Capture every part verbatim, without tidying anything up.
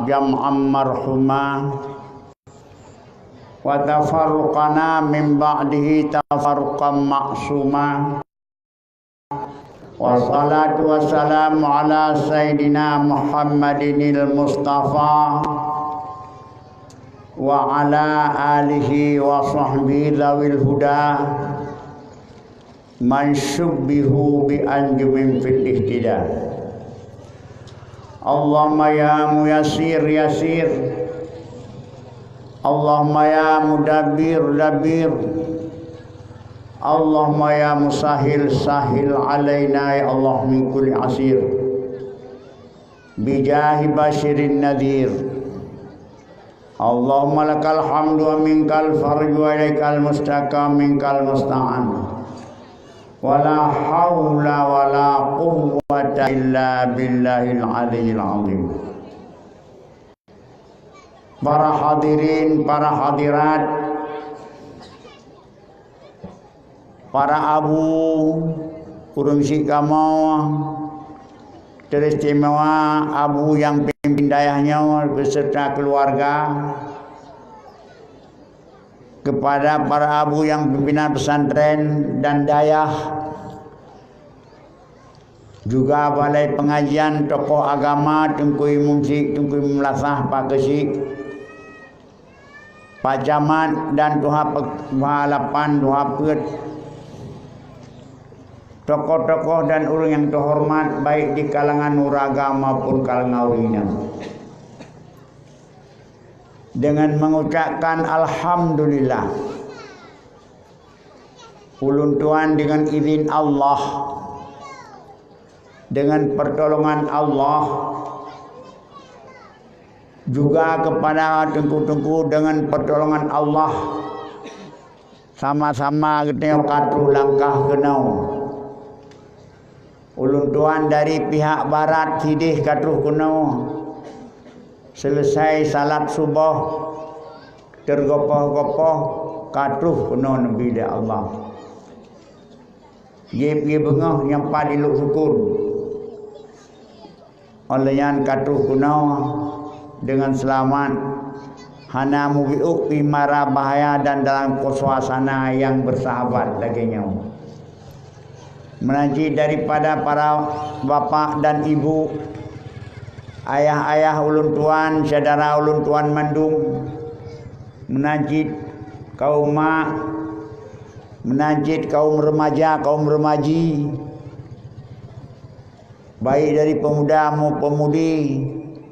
jam'an marhuma, wa tafarraqana min ba'dihi tafarraqan ma'suma. Wassalatu wassalamu ala sayyidina Muhammadinil Mustafa wa ala alihi wa sahbihi dzawil huda, man syubbihu bi anjumin fil ihtida. Allahumma ya muyassir yassir. Allahumma ya mudabbir dabbir. Allahumma ya musahhil sahhil alaina ya Allah min kulli asir. Bijahi basyirin nadhir. Allahumma lakal hamdu wa minkal farju wa ilaikal mustaqam minkal musta'an. Wala haula wala quwwata illa billahil aliyyil azim. Para hadirin, para hadirat, para abu, ureuëng syiek kamoe, teristimewa abu nyang pimpin dayah nyoe beserta keluarga, kepada para abu nyang pimpinan pesantren dan dayah, juga balai pengajian, tokoh agama, teungku imum syiek, teungku imum lasah, pakeuh syiek, Pak Camat dan tuha pe-, tuha lapan, tuha peuet, tokoh-tokoh dan ureuëng nyang teuhoreumat, baik di kalangan ureuëng agam maupun kalangan ureuëng inong. Dengan mengucapkan alhamdulillah, ulôn tuan dengan izin Allah, dengan pertolongan Allah, juga kepada teungku-teungku dengan pertolongan Allah, sama-sama geutanyoe ka troh langkah keunoe. Ulôn tuan dari pihak barat sideh ka troh keunoe. Selesai salat suboh, teugopoh-gopoh, ka troh keunoe neubi lé Allah. Jieb-jieb beungoh nyang pat ilok sukon. Óh lheueh nyan ka troh keunoe deungon seulamat, hana mubiôk pih mara bahaya dan dalam suasana nyang bersahabat lagée nyoe. Meunan cit daripada para bapak dan ibu, ayah-ayah ulôn tuan, syedara ulôn tuan mandum, meunan cit kaum mak, meunan cit kaum remaja, kaum remaji, baik dari pemuda maupun pemudi,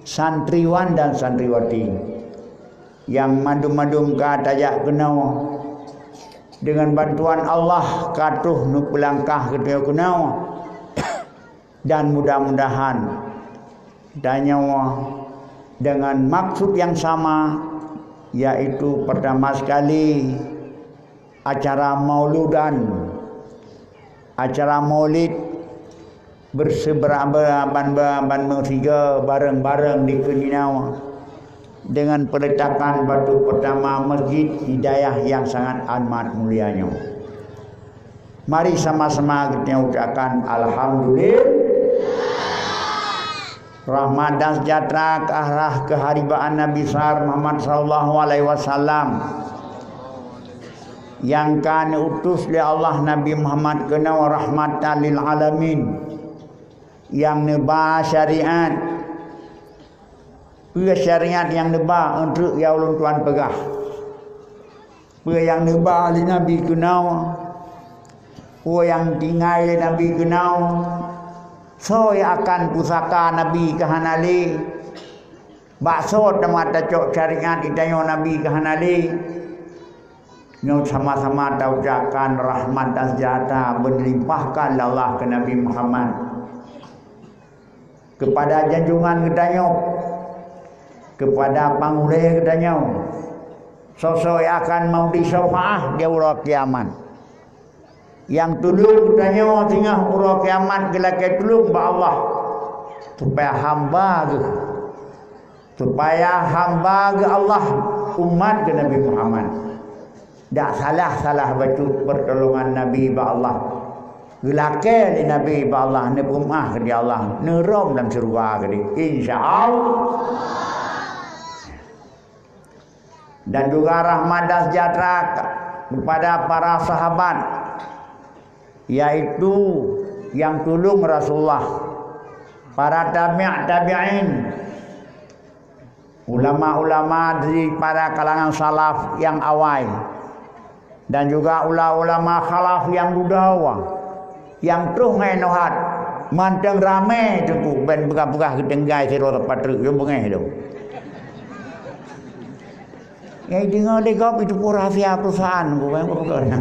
santriwan dan santriwati, nyang mandum-mandum ka tajak keunoe. Deungon bantuan Allah ka troh neupeulangkah geutanyoe keunoe dan mudah-mudahan tanyoe deungon maksud nyang sama, yaitu pertama sekali acara mauludan, acara maulid bersebra-, ban, ban, ban meusigoe bareng-bareng dikeue nyoe dengan peletakan batu pertama masjid di dayah nyang sangat amat mulia nyoe. Mari sama-sama kita ucapkan alhamdulillah. Rahmat dan sejahtera ke arah keharibaan Nabi besar Muhammad sallallahu alaihi wasallam, nyang ka neutus lé Allah Nabi Muhammad keunoe rahmatan lil alamin, nyang neuba syariat. Peue syariat nyang neuba, eunteuk ya ulôn tuan peugah. Peue nyang neuba lé Nabi keunoe, peue nyang tinggai lé Nabi keunoe, soe akan pusaka Nabi keuhana lé, bak soe teuma tacok syariat geutanyoe Nabi keuhana lé. Nyoe sama-sama taucapkan rahmat dan sejahtera beuneulimpahkan lé Allah keu Nabi Muhammad. Keupada junjungan geutanyoe, keupada panghulée geutanyoe, soe-soe akan meubri syeufaáh di uroe kiamat. Nyang tulông geutanyoe singoh uroe kiamat geulakée tulông bak Allah, supaya hamba geuh, supaya hamba geuh Allah, umat geuh Nabi Muhammad. Dak salah-salah bacut pertolongan Nabi bak Allah. Geulakée lé Nabi bak Allah, neupeumeuáh di Allah, neurhom lam syeuruga keudeh. Insya Allah. Dan juga rahmat dan sejahtera kepada para sahabat, yaitu yang tulung Rasulullah, para tabi' tabi'in, ulama-ulama daripada kalangan salaf yang awai, dan juga ula-, ulama khalaf yang dudoe, nyang troh ngon nasihat. Mantong ramé teungku, ban peugah-peugah geutinggai sidroe sapat treuk, nyoe beungéh lom. Nyang deungoe lé gob itu pun rahsia perusahaan, bukan, bukan.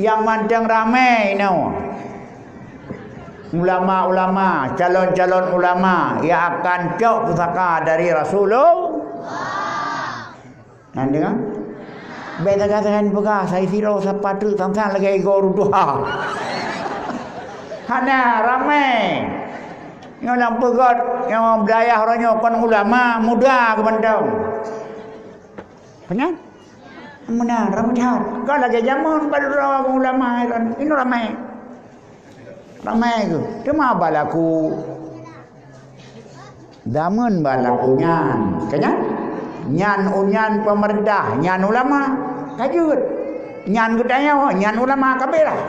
Nyang mantong ramé inoe. Ulama-ulama, calon-calon ulama yang akan cok pusaka dari Rasulullah. Nyan deungoe? Bék sagai-sagai peugah, sai sidroe sapat treuk sang-sang lagèe igoe reutoha. Hana, ramé. Nyoe lam peugöt, nyoe dayah uroe nyoe kon ulama, muda keu mantong. Peue nyan? Meunan, ramé that. Ka lagèe jameun bak droe ulama nyan, inoe ramé. Ramé keuh. Teuma balaku. Jameun balaku nyan. Ka nyan? Nyan u-, nyan peumeurintah, nyan ulama. Ka jeuet. Nyan geutanyoe, nyan ulama, ka beulah.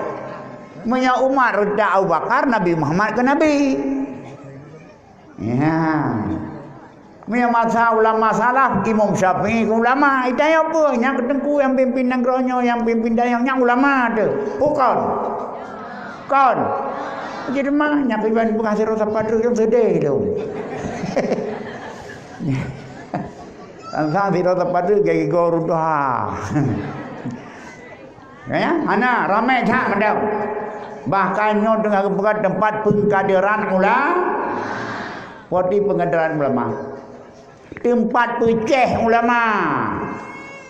Meunyoe umat reuta Abu Bakar, Nabi Muhammad keu nabi. Ya. Meunyoe masa ulama salaf, Imam Syafi'i keu ulama, itanyoe peue? Nyang keu teungku nyang pimpin nanggroe nyoe, nyang pimpin dayah, nyang ulama teuh. Bukon? Kon. Jadi mah, nyang keu iban beukah sidroe sapat treuk, nyang seudeh lom. Sang-sang sidroe sapat treuk, gaya gor udah. Ya, hana, ramé that mantong. Bahkan nyoe teungoh geupeugah teumpat peungkaderan ula-, poti peungkaderan ulama. Teumpat peucéh ulama.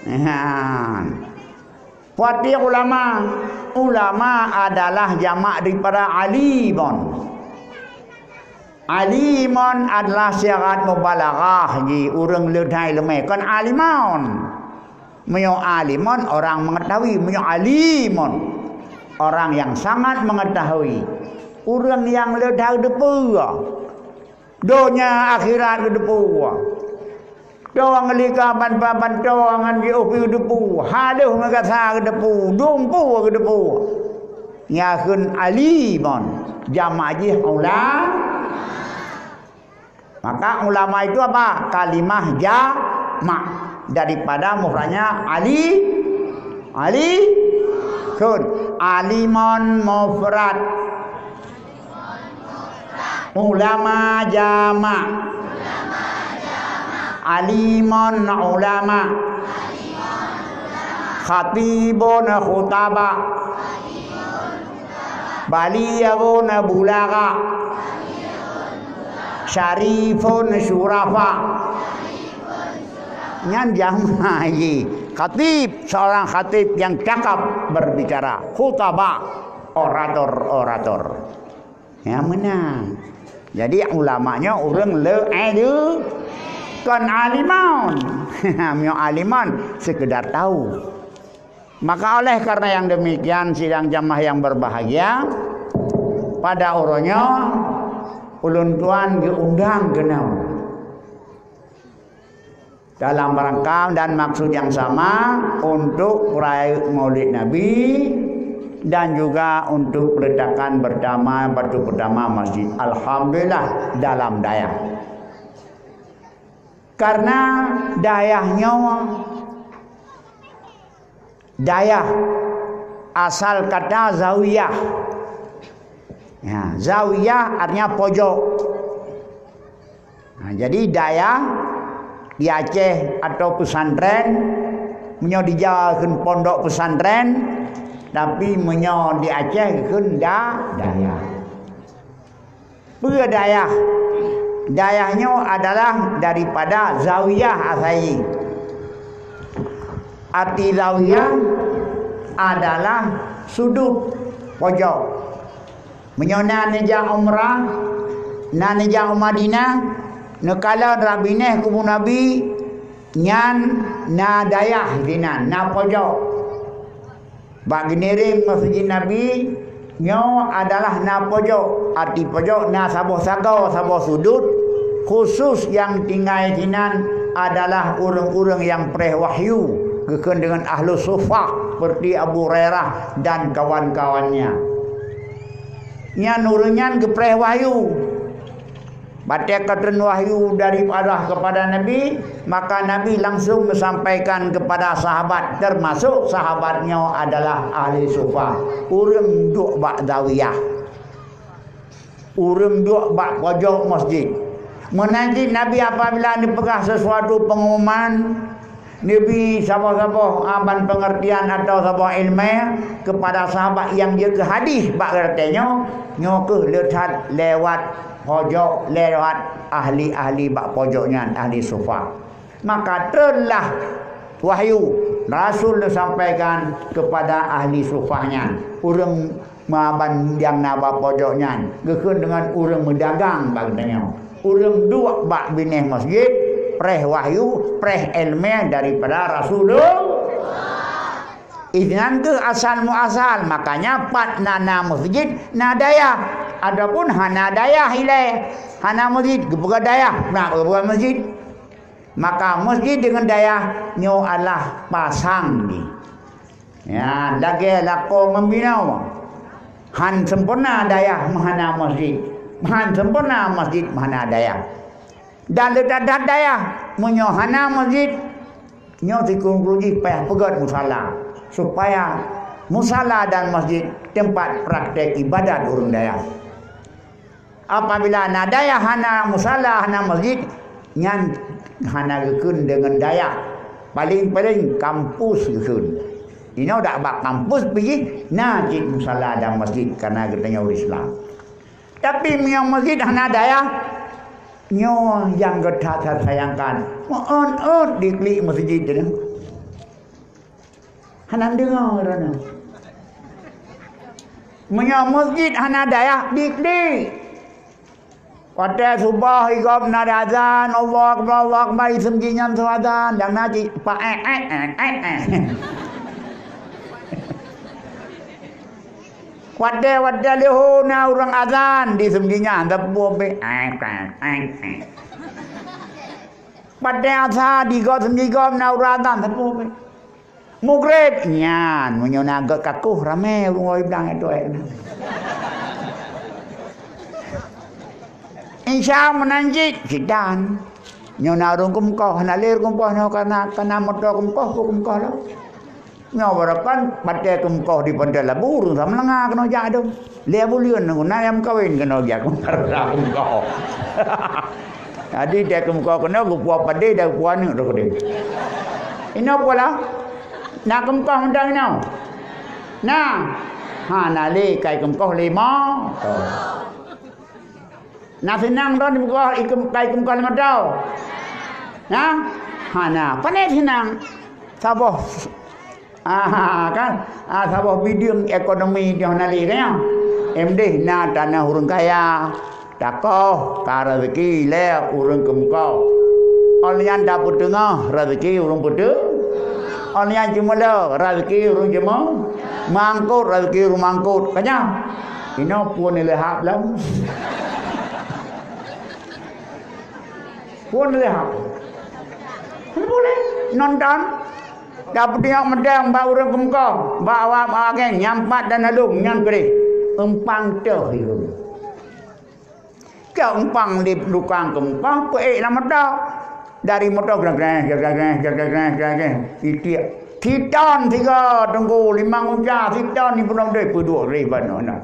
Nah. Poti ulama. Ulama adalah jamak daripada alimon. Alimon adalah sigat mubalaghah jih, ureuëng le that iéleumé, kon alimon. Meunyoe alimon, orang mengetahui. Meunyoe alimon, orang yang sangat mengetahui. Ureuëng nyang le that geuteupeue. Donya akhirat geuteupeue. Dong lika ban-ban-, ban dong ngon jiôh pih geuteupeue. Halôh meugasa geuteupeue. Dumpeue geuteupeue. Nyan kheun alimon. Jamak jih ula-, Maka ulama itu apa? Kalimah jamak daripada mufradnya ali-, ali-, kheun, alimon mufrad. Ulama jamak. Alimon ulama. Khatibun khutaba. Balighun bulagha. Syarifun syurafa. Nyan jamak jih. Khatib, seorang khatib yang cakap berbicara. Khutaba, orator-orator. Ya, meunan. Jadi, ulama nyoe ureuëng le-, eh, le-, kon alimon. Meunyoe alimon, sekedar tahu. Maka oleh karena yang demikian, sidang jamaah yang berbahagia, pada uroe nyoe ulôn tuan geuundang keunoe dalam rangka dan maksud yang sama untuk peurayeuk Maulid Nabi dan juga untuk peletakan pertama, batu pertama masjid. Alhamdulillah, dalam dayah. Karena dayah nyoe, dayah asal kata zawiyah. Ya, zawiyah artinya pojok. Nah, jadi dayah di Aceh atau pesantren, meunyoe di Jawa kheun pondok pesantren, tapi meunyoe di Aceh kheun da-, dayah. Peue dayah? Dayah nyoe adalah daripada zawiyah asai. Arti zawiyah adalah sudut pojok. Meunyoe na neujak umrah, na neujak u Madinah, neukalon rab binéh kubu Nabi, nyan na dayah sinan, na pojok. Bak geuniréng Masjid Nabi, nyoe adalah na pojok. Arti pojok na saboh sagoe, saboh sudut khusus nyang tinggai sinan adalah ureuëng-ureuëng nyang preh wahyu, geukheun deungon ahlu sufah, seperti Abu Hurairah dan kawan-kawannya. Nyan ureuëng nyan geupreh wahyu. Batée ka treun wahyu dari Allah kepada Nabi, maka Nabi langsung menyampaikan kepada sahabat, termasuk sahabat nyoe adalah ahli sufah, ureuëng duek bak zawiyah. Ureuëng duek bak pojok masjid. Meunan cit Nabi apabila neupeugah sesuatu pengumuman, neubi saboh-saboh, a, ban pengertian atau saboh iéleumé kepada sahabat nyang jeuet keu hadis bak geutanyoe, nyoe kheueh le that lewat pojok, lewat ahli-ahli bak pojok nyan, ahli sufah. Maka treunlah wahyu Rasul neusampaikan kepada ahli sufah nyan, ureuëng maban nyang na bak pojok nyan, geukheun deungon ureuëng meudagang bak geutanyoe. Ureuëng duek bak binéh masjid, preh wahyu, preh iéleumé daripada Rasulullah. Inan kheueh asal muasal, makanya pat na, na masjid, na dayah. Adapun hana dayah ilée, hana masjid, geupeugah dayah, na geupeugah masjid. Maka masjid deungon dayah nyoe adalah pasang jih. Ya, lagée lakoe ngon binoe. Han sempurna dayah meuhana masjid, han sempurna masjid meuhana dayah. Dan le that-that dayah, meunyoe hana masjid, nyoe sikeuneuk jih payah peugét musala, supaya musala dan masjid tempat praktek ibadat ureuëng dayah. Apabila na dayah hana musala, hana masjid, nyan hana geukheun deungon dayah. Paleng-paleng kampus geukheun. Inoe dak bak kampus pih jih na cit musala dan masjid, karena geutanyoe ureuëng Islam. Tapi meunyoe masjid hana dayah, nyoe nyang geutat sayangkan. Meu'ôt-ôt diklik masjid teuh. Hana deungoe droeneuh. Meunyoe masjid hana dayah, diklik. Watée suboh igop na azan, Allahu Akbar, Allahu Akbar, iseum jih nyan soe azan, nyang na cit pa ék, ék, ék, ék, ék. Watée, watée leuhô na ureuëng azan, di seumdinyan, teupeu beh, ék, ék, ék, ék. Watée asa, di gob seumdinyan na ureuëng azan, teupeu beh. Mugreb, nyan, meunyoe na gét kakoh, ramé ureuëng woe blang itu, ék. Insya meunan cit, sidan. Nyoe na ureuëng keumeukoh, hana lé ureuëng keumeukoh nyoe kana, kana moto keumeukoh, keumeukoh lom. Nyoe baroekon batée keumeukoh di Pantai Labu, ureuëng Samalanga keunoe jak dong. Lhée buleuen nunggu na nyang meukawen keunoe jak keumeukoh. Jadi, tée keumeukoh keunoe geupuwoe padé dan geupuwoe aneuëk droe keudeh. Inoe pula, na keumeukoh mantong inoe? Na? Ha, na lé kai keumeukoh lima. Oh. Na seunang droe di muka ikem-, ka ikeumeukah lima droe? Na? Hana. Pane seunang? Saboh, ah, kan? Ah, saboh bideueng ekonomi nyoe na lé, kan? Em deh, na tanoh ureuëng kaya, takoh ka raseuki lé ureuëng keumeukoh. Óh lheueh nyan tapeuteungoh raseuki ureuëng peuteu-, óh lheueh nyan ceumeuleueh raseuki ureuëng ceumeuleueh, mangkot raseuki ureuëng mangkot. Ka nyan? Inoe phon ilée hab lom. Phon ilée hab. Hana boleh nonton. Dak peutingok meudang bak ureuëng keumeukoh, bak awak, bak ageng, nyang pat dan along, nyan keudeh. Eumpang teuh ureuëng. Keu eumpang di lukang keumeukoh, peuék lam moto. Dari moto greng-greng, greng-greng, greng-greng, greng-greng, itiek. Siton sigoe teungku, limong uja, siton di peunoh deh, peuduek ribèe nyoe na.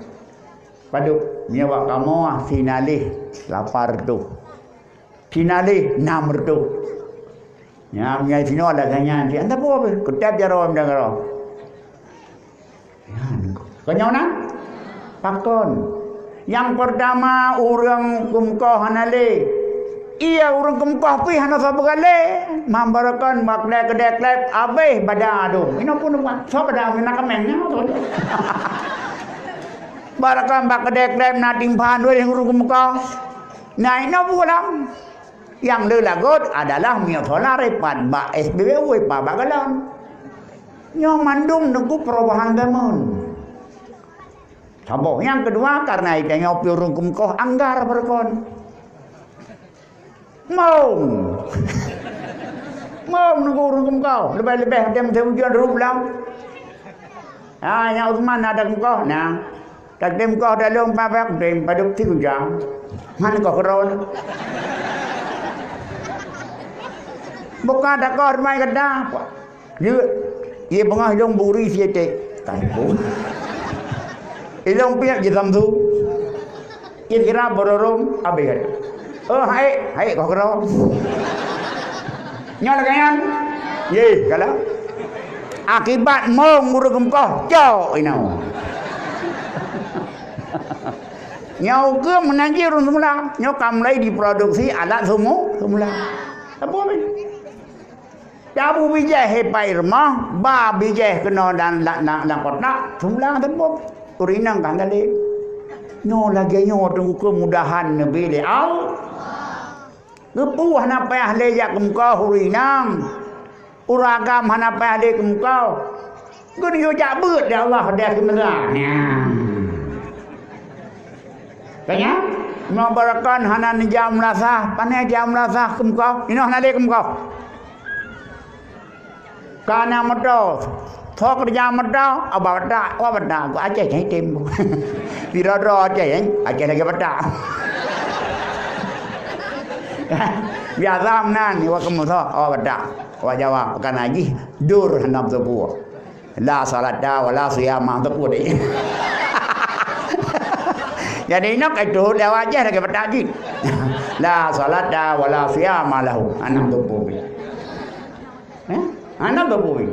Padub, nyoe bak kamoe ah, sinaleh lapan reutôh. Sinaleh nam reutôh. Nyan, nyan sinoe lagèe nyan, siat tapeubuet, kutép jaroe meudaroe. Nyan, keu nyoe na? Pakon? Nyang peurtama, ureuëng keumeukoh hana lé. Iya, ureuëng keumeukoh pih hana saboh galé. Mam baroekon bak keudè-keudè klép, abéh bada dum. Inoe pun, soe bada, na kaméng nyoe. Baroekon bak keudè klép na timphan wéh ureuëng keumeukoh. Na inoe pulang. Nyang le lagot adalah miyueb solar ipat bak S P B U, ipat bak galon. Nyoe mandum teungku perubahan zaman. Saboh. Nyang keudua, karena itanyoe pih ureuëng keumeukoh anggar beureugon. Mong. Mong nunggu ureueng keumeukoh, leubeh-leubeh tem teuh ujeuen rhub lam. Ha, nyan Utsman na da keumeukoh, na. Tatem koh dalong babak tem padub ti kujang. Man koh keudroe. Buka takoh teumai gata. Jeuet. Ie beungoh ilong buri sietek. Kan pun. Ilong piek jitamsu. Ie kira bororong abéh. Oh, hai, hai koh keudroe. Nyoe lagèe nyan. Ye, kalau. Akibat mong ureueng keumeukoh, cok inoe. Nyoe ukeue meunan jih ureueng seumula. Nyoe ka mulai diproduksi alat seumu-, seumula. Apa ni? Tabu bijéh he pai rumoh, ba bijéh keunoe dan la-, na-, lam kotak, seumula teupok. Ureueng inong ka galeh. Nyoe lagèe nyoe teungku keumudahan neubi lé Allah. Geupeu hana payah lé jak keumeukoh ureueng inong. Ureueng agam hana payah lé keumeukoh. Geuyue jak beuet lé Allah di akhé meunasah. Nyan. Tanya, meunyoe barokon hana neujak meunasah, pane jak meunasah keumeukoh? Inoe hana lé keumeukoh. Ka na moto, tho keureuja moto, obat batak, obat batak, ku Aceh nyang item. Sidroe-droe Aceh, eh, Aceh lagèe batak. Biasa meunan, iwa keumeusoh, obat batak. Obat Jawa, bukan haji, dur hana beuteupeue. La salata wa la siyama beuteupeue deh. Jadi, inoe ka itu, lewat Aceh lagèe batak jih. La salata wa la siyama lahu. Hana beuteupeue. Eh? Hana beuteupeue.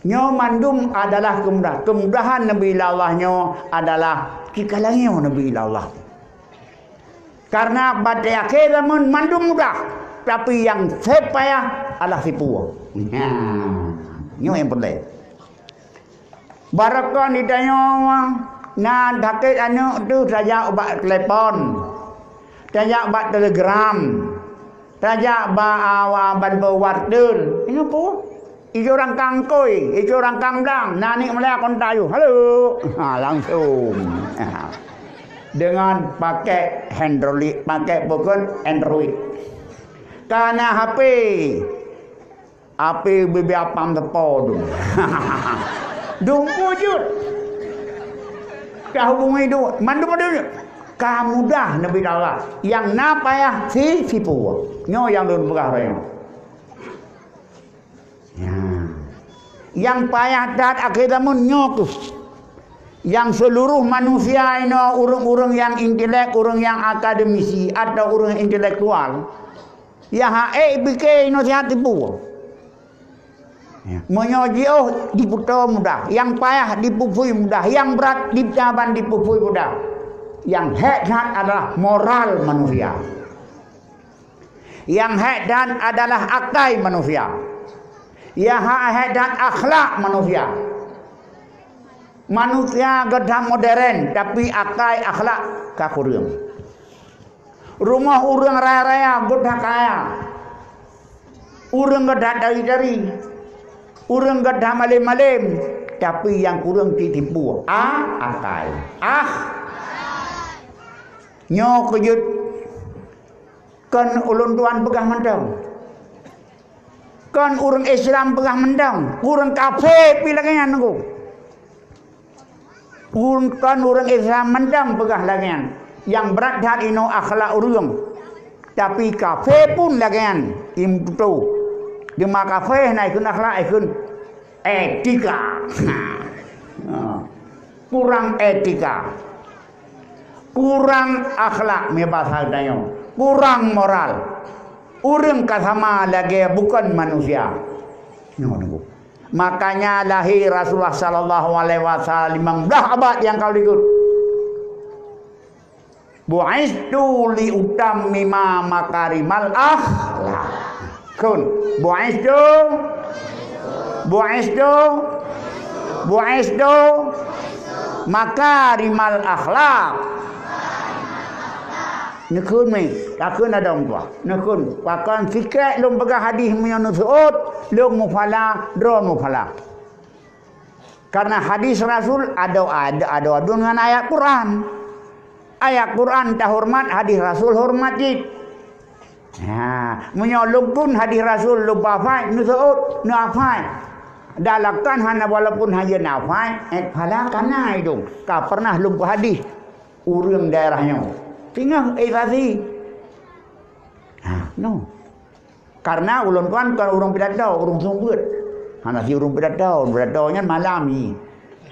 Nyoe mandum adalah keumudahan. Keumudahan neubi lé Allah nyoe adalah sikalangyoe neubi lé Allah. Karena bak akhé zaman mandum mudah, tapi nyang sép payah adalah sipeue. Nah, nyoe nyang peureulèe. Barokon di tanyoe na sakét aneuk tu tajak ubak telepon, tajak bak telegram, tajak bak, ah, ban beuwartel. Inoe peue? Ijô rangkang kôi, ijô rangkang blang, na aneuk muda kontak yôh. Halo. Ha, langsung. Dengan pakai Android, pakai bukan Android. Ka na H P. Api bibia pam teupô dum. Dum wujud. Ka hubungi dum. Mandum dum. Ka mudah neubi lé Allah. Nyang na payah si sipeue. Nyoe nyang lôn peugah lagèe nyoe. Ya. Nyang payah that akhé zaman nyoe keuh. Nyang seuluruh manusia inoe, ureueng-ureueng nyang intelek, ureueng nyang akademisi, atau ureueng intelektual. Ya, ha, eh, pike inoe sihat tipu. Ya. Meunyoe jiôh dipeutoe mudah, nyang payah dipeupui mudah, nyang brat dicaban dipeupui mudah. Nyang hék that adalah moral manusia. Nyang hék that adalah akai manusia. Nyang ha-, hék that akhlak manusia. Manusia geudah modern, tapi akai akhlak ka kureueng. Rumoh ureueng raya-raya geudah kaya. Ureueng geudah dari-dari. Ureueng geudah malem-malem, tapi nyang kureueng tipu. Ah, akai. Ah. Nyoe keujeuet. Kon ulôn tuan peugah mantong. Kon ureueng Islam peugah mantong. Ureueng kafé pih lagèe nyan nunggu. Pun kon ureueng Islam mantong peugah lagèe nyan. Nyang brat that inoe akhlak ureueng. Tapi kafé pun lagèe nyan, imeututoe. Teuma kafé hana ikheun akhlak, ikheun etika. Ha. Kurang etika. Kurang akhlak, meu basa geutanyoe. Kurang moral. Ureueng ka sama lagèe bukon manusia. Nyoe nunggu. Makanya lahé Rasulullah sallallahu alaihi wasallam limong blah abad nyang ka likot. "Bu'istu li utammima makarimal akhlak." Kon, "Bu'istu, bu'istu, bu'istu makarimal akhlak." Neukheun mé, takheun adoe meutuah. Neukheun, pakon sikrék lôn peugah hadih meunyoe neuseuôt, lôn muphala, droe muphala. Karena hadis Rasul adoe, adoe, adoe aduen ngon ayat Quran. Ayat Quran tahoreumat, hadis Rasul horeumat cit. Ha, meunyoe lôn kheun hadis Rasul lôn hafai, neuseuôt, neuhafai. Dalakan hana walaupun hana hafai, eh, pahala ka na idong. Ka pernah lôn peuhadis ureuëng daerah nyoe. Singoh, eh, saksi. Ha, no. Karena ulôn tuan kon ureuëng pidato, ureuëng seumeubeuet. Hana si ureuëng pidato, ureuëng pidato nyan malam hi.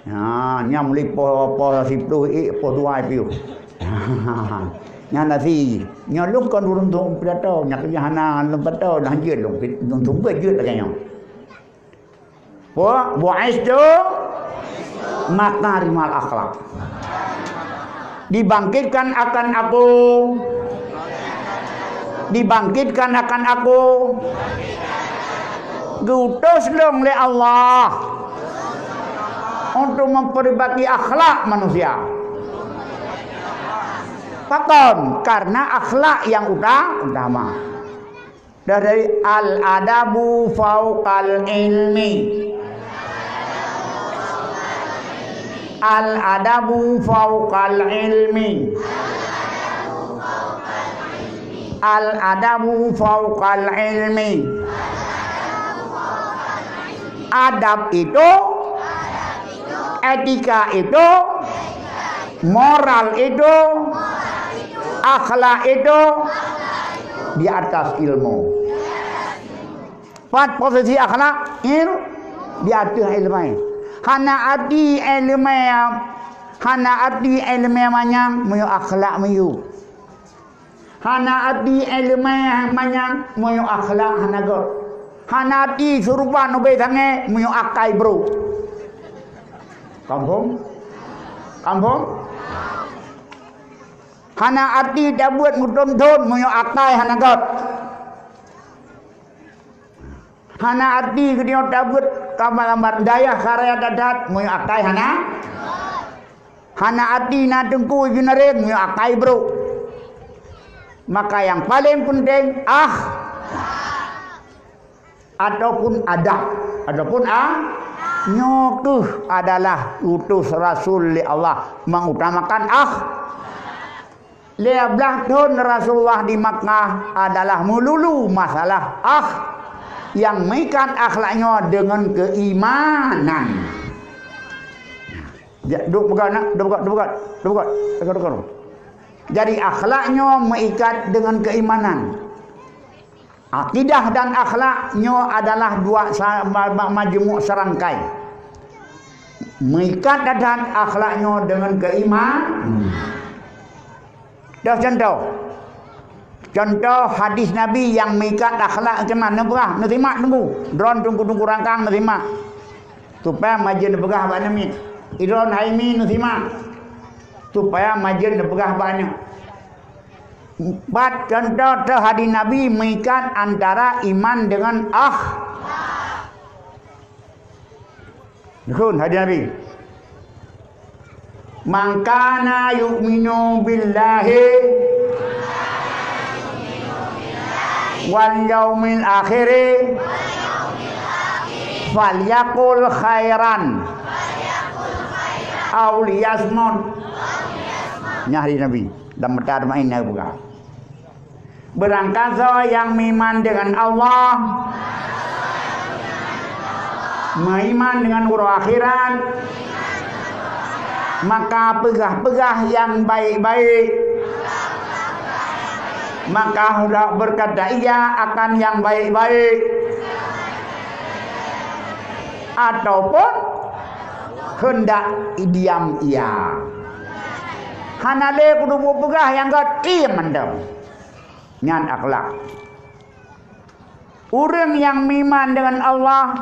Ha, nyan mulai poh, poh siploh ék, poh dua piôh. Nyan na si. Nyoe lôn kon ureuëng seumeubeuet pidato, nyan keuh hana lôn pidato, dah jeuet lôn, lôn seumeubeuet jeuet lagée nyoe. Wa, bu'istu makarimal akhlak. Dibangkitkan akan aku, dibangkitkan akan aku, geuutus lôn lé Allah untuk memperbaiki akhlak manusia. Pakon? Karena akhlak yang uta-, utama. Dah dari al-adabu fauqal ilmi. Al-adabu fauqal ilmi. Al-adabu fauqal ilmi. Adab itu, etika itu, moral itu, akhlak itu di atas ilmu. Pat posisi akhlak? Il-, di ateueh iéleumé. Hana arti iéleumé, hana arti iéleumé manyang meunyoe akhlak miyueb. Hana arti iéleumé manyang meunyoe akhlak hana göt. Hana arti seuruban ubé sangé meunyoe akai brok. Kampung? Kampung? Hana arti tabeuet meuthon-thon meunyoe akai hana göt. Hana arti geutanyoe tabeuet lambat-lambat dayah karaya that-that meunyoe akai hana. Hana arti na teungku jinareng meunyoe akai brok. Maka nyang paleng peunteng, ah, ataupun adab, ataupun, ah, nyoe keuh adalah utus Rasul lé Allah mengutamakan, ah, Lhèe blaih thôn Rasulullah di Makkah adalah meululu masalah akh, nyang meuikat akhlak nyoe deungon keuimanan. Jak, duek peugah nak, duek peugah, duek peugah, duek peugah, duek peugah. Jadi, akhlak nyoe meuikat deungon keuimanan. Akidah dan akhlak nyoe adalah dua sa-, ma-, ma-, majmuk serangkai. Meuikat that-that akhlak nyoe deungon keuiman-, Dah contoh. Contoh hadis Nabi nyang meuikat akhlak keunan, neupeugah, neusimak teungku. Droen teungku-teungku rangkang neusimak. Supaya majeuet neupeugah bak neumiet. Idroen hai mi neusimak. Supaya majeuet neupeugah bak nyoe. Pat contoh teuh hadis Nabi meuikat antara iman deungon akh-, Dukun hadis Nabi. "Man kana yu'minu billahi wal yaumil akhiri falyaqul khairan aw liyasmut." Nyan hadis Nabi. Dalam Muttafaqun Alaih na peugah. Beurangkasoe nyang meuiman deungon Allah, meuiman deungon uroe akhirat, maka peugah-peugah nyang baik-baik, maka hendak berkata iya akan nyang baik-baik, ataupun hendak diam iya. Hana lé kudu peugah nyang göt, diem mantong. Nyan akhlak. Ureuëng nyang meuiman deungon Allah,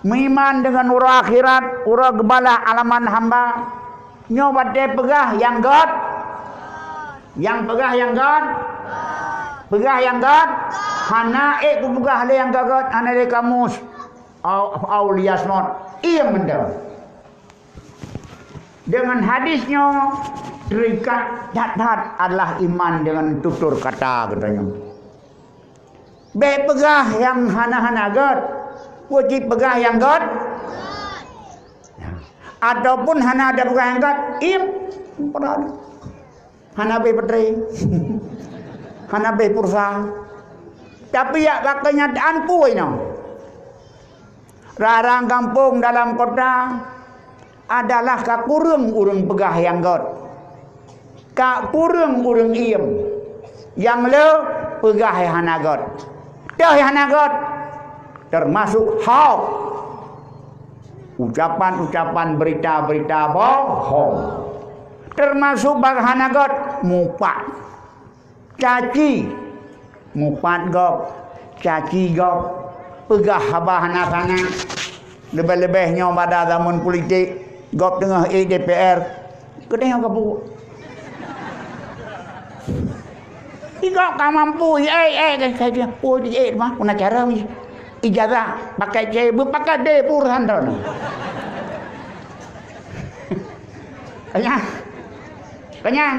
meuiman deungon uroe akhirat, uroe geubalah amalan hamba, nyoe watée peugah nyang göt, nyang peugah nyang göt, peugah nyang göt, hana ék kupeugah lé nyang göt-göt, hana lé kamus, au, au liyasmut, diem mantong. Deungon hadis nyoe, terikat that-that adalah iman deungon tutur kata geutanyoe. Bék peugah nyang hana-hana göt, wajéb peugah nyang göt. Ataupun hana tapeugah nyang göt, diem. Hana abéh baterai. Hana abéh pulsa. Tapi yak ka keunyataan peue inoe? Rarang gampông dalam kota adalah ka kureueng ureuëng peugah nyang gét. Ka kureueng ureuëng iem. Nyang le peugah nyang hana gét. Toh nyang hana gét, teumasok hoax. Ucapan-ucapan, berita-berita bohong. Teumasok bak hana gét, mupat. Caci, mupat gob, caci gob, peugah haba hana sana. Leubeh-leubeh nyoe bak zaman politik, gob teungoh ék D P R, keudeh nyoe ka buet. Igob ka mampu, ék, ék, ék, ék, ék, oh, ék, mah, puna cara, ijazah, pakai C, beupakai D, pur santan. Kanyang. Kanyang.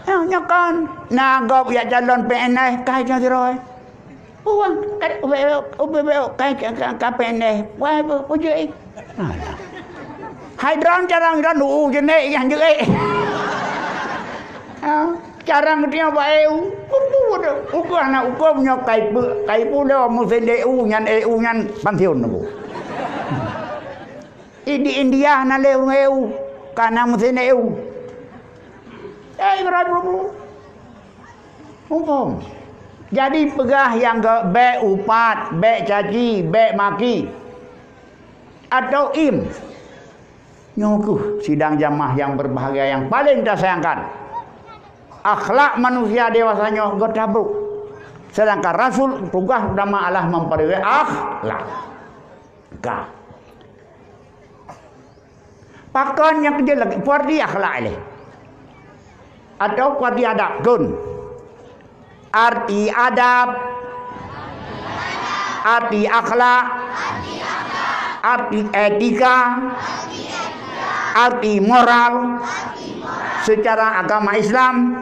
Nyoe, nyoe kon. Na gob yak calon P N S, kai cang sidroe. Uang, kai, ube, ube, ube, kai, kai, kai, kai P N S. Wah, ube, ube, eh. Alah. Hai droen carang droen, u, jenek, nyang jeuk, eh. Ha, carang geutanyoe bak E U. Uku, uku, uku anak uku nyoe kai pu-, kai pulo, meusén E U nyan, E U nyan pensiun nunggu. I di India na lé ureuëng E U, ka na meusén E U. Eh, Ibrahim Rubu. Muphom. Jadi peugah nyang gét, bék upat, bék caci, bék maki. Atau im. Nyoe keuh sidang jamaah yang berbahagia yang paling tasayangkan. Akhlak manusia dewasa nyoe gét tabrok. Sedangkan Rasul tugas utama adalah memperbaiki akhlak. Ka. Pakon nyang keujeuet lagée peue arti akhlak ilée? Atau peue arti adab? Gon. Arti adab, arti akhlak, arti etika, arti moral. Secara agama Islam,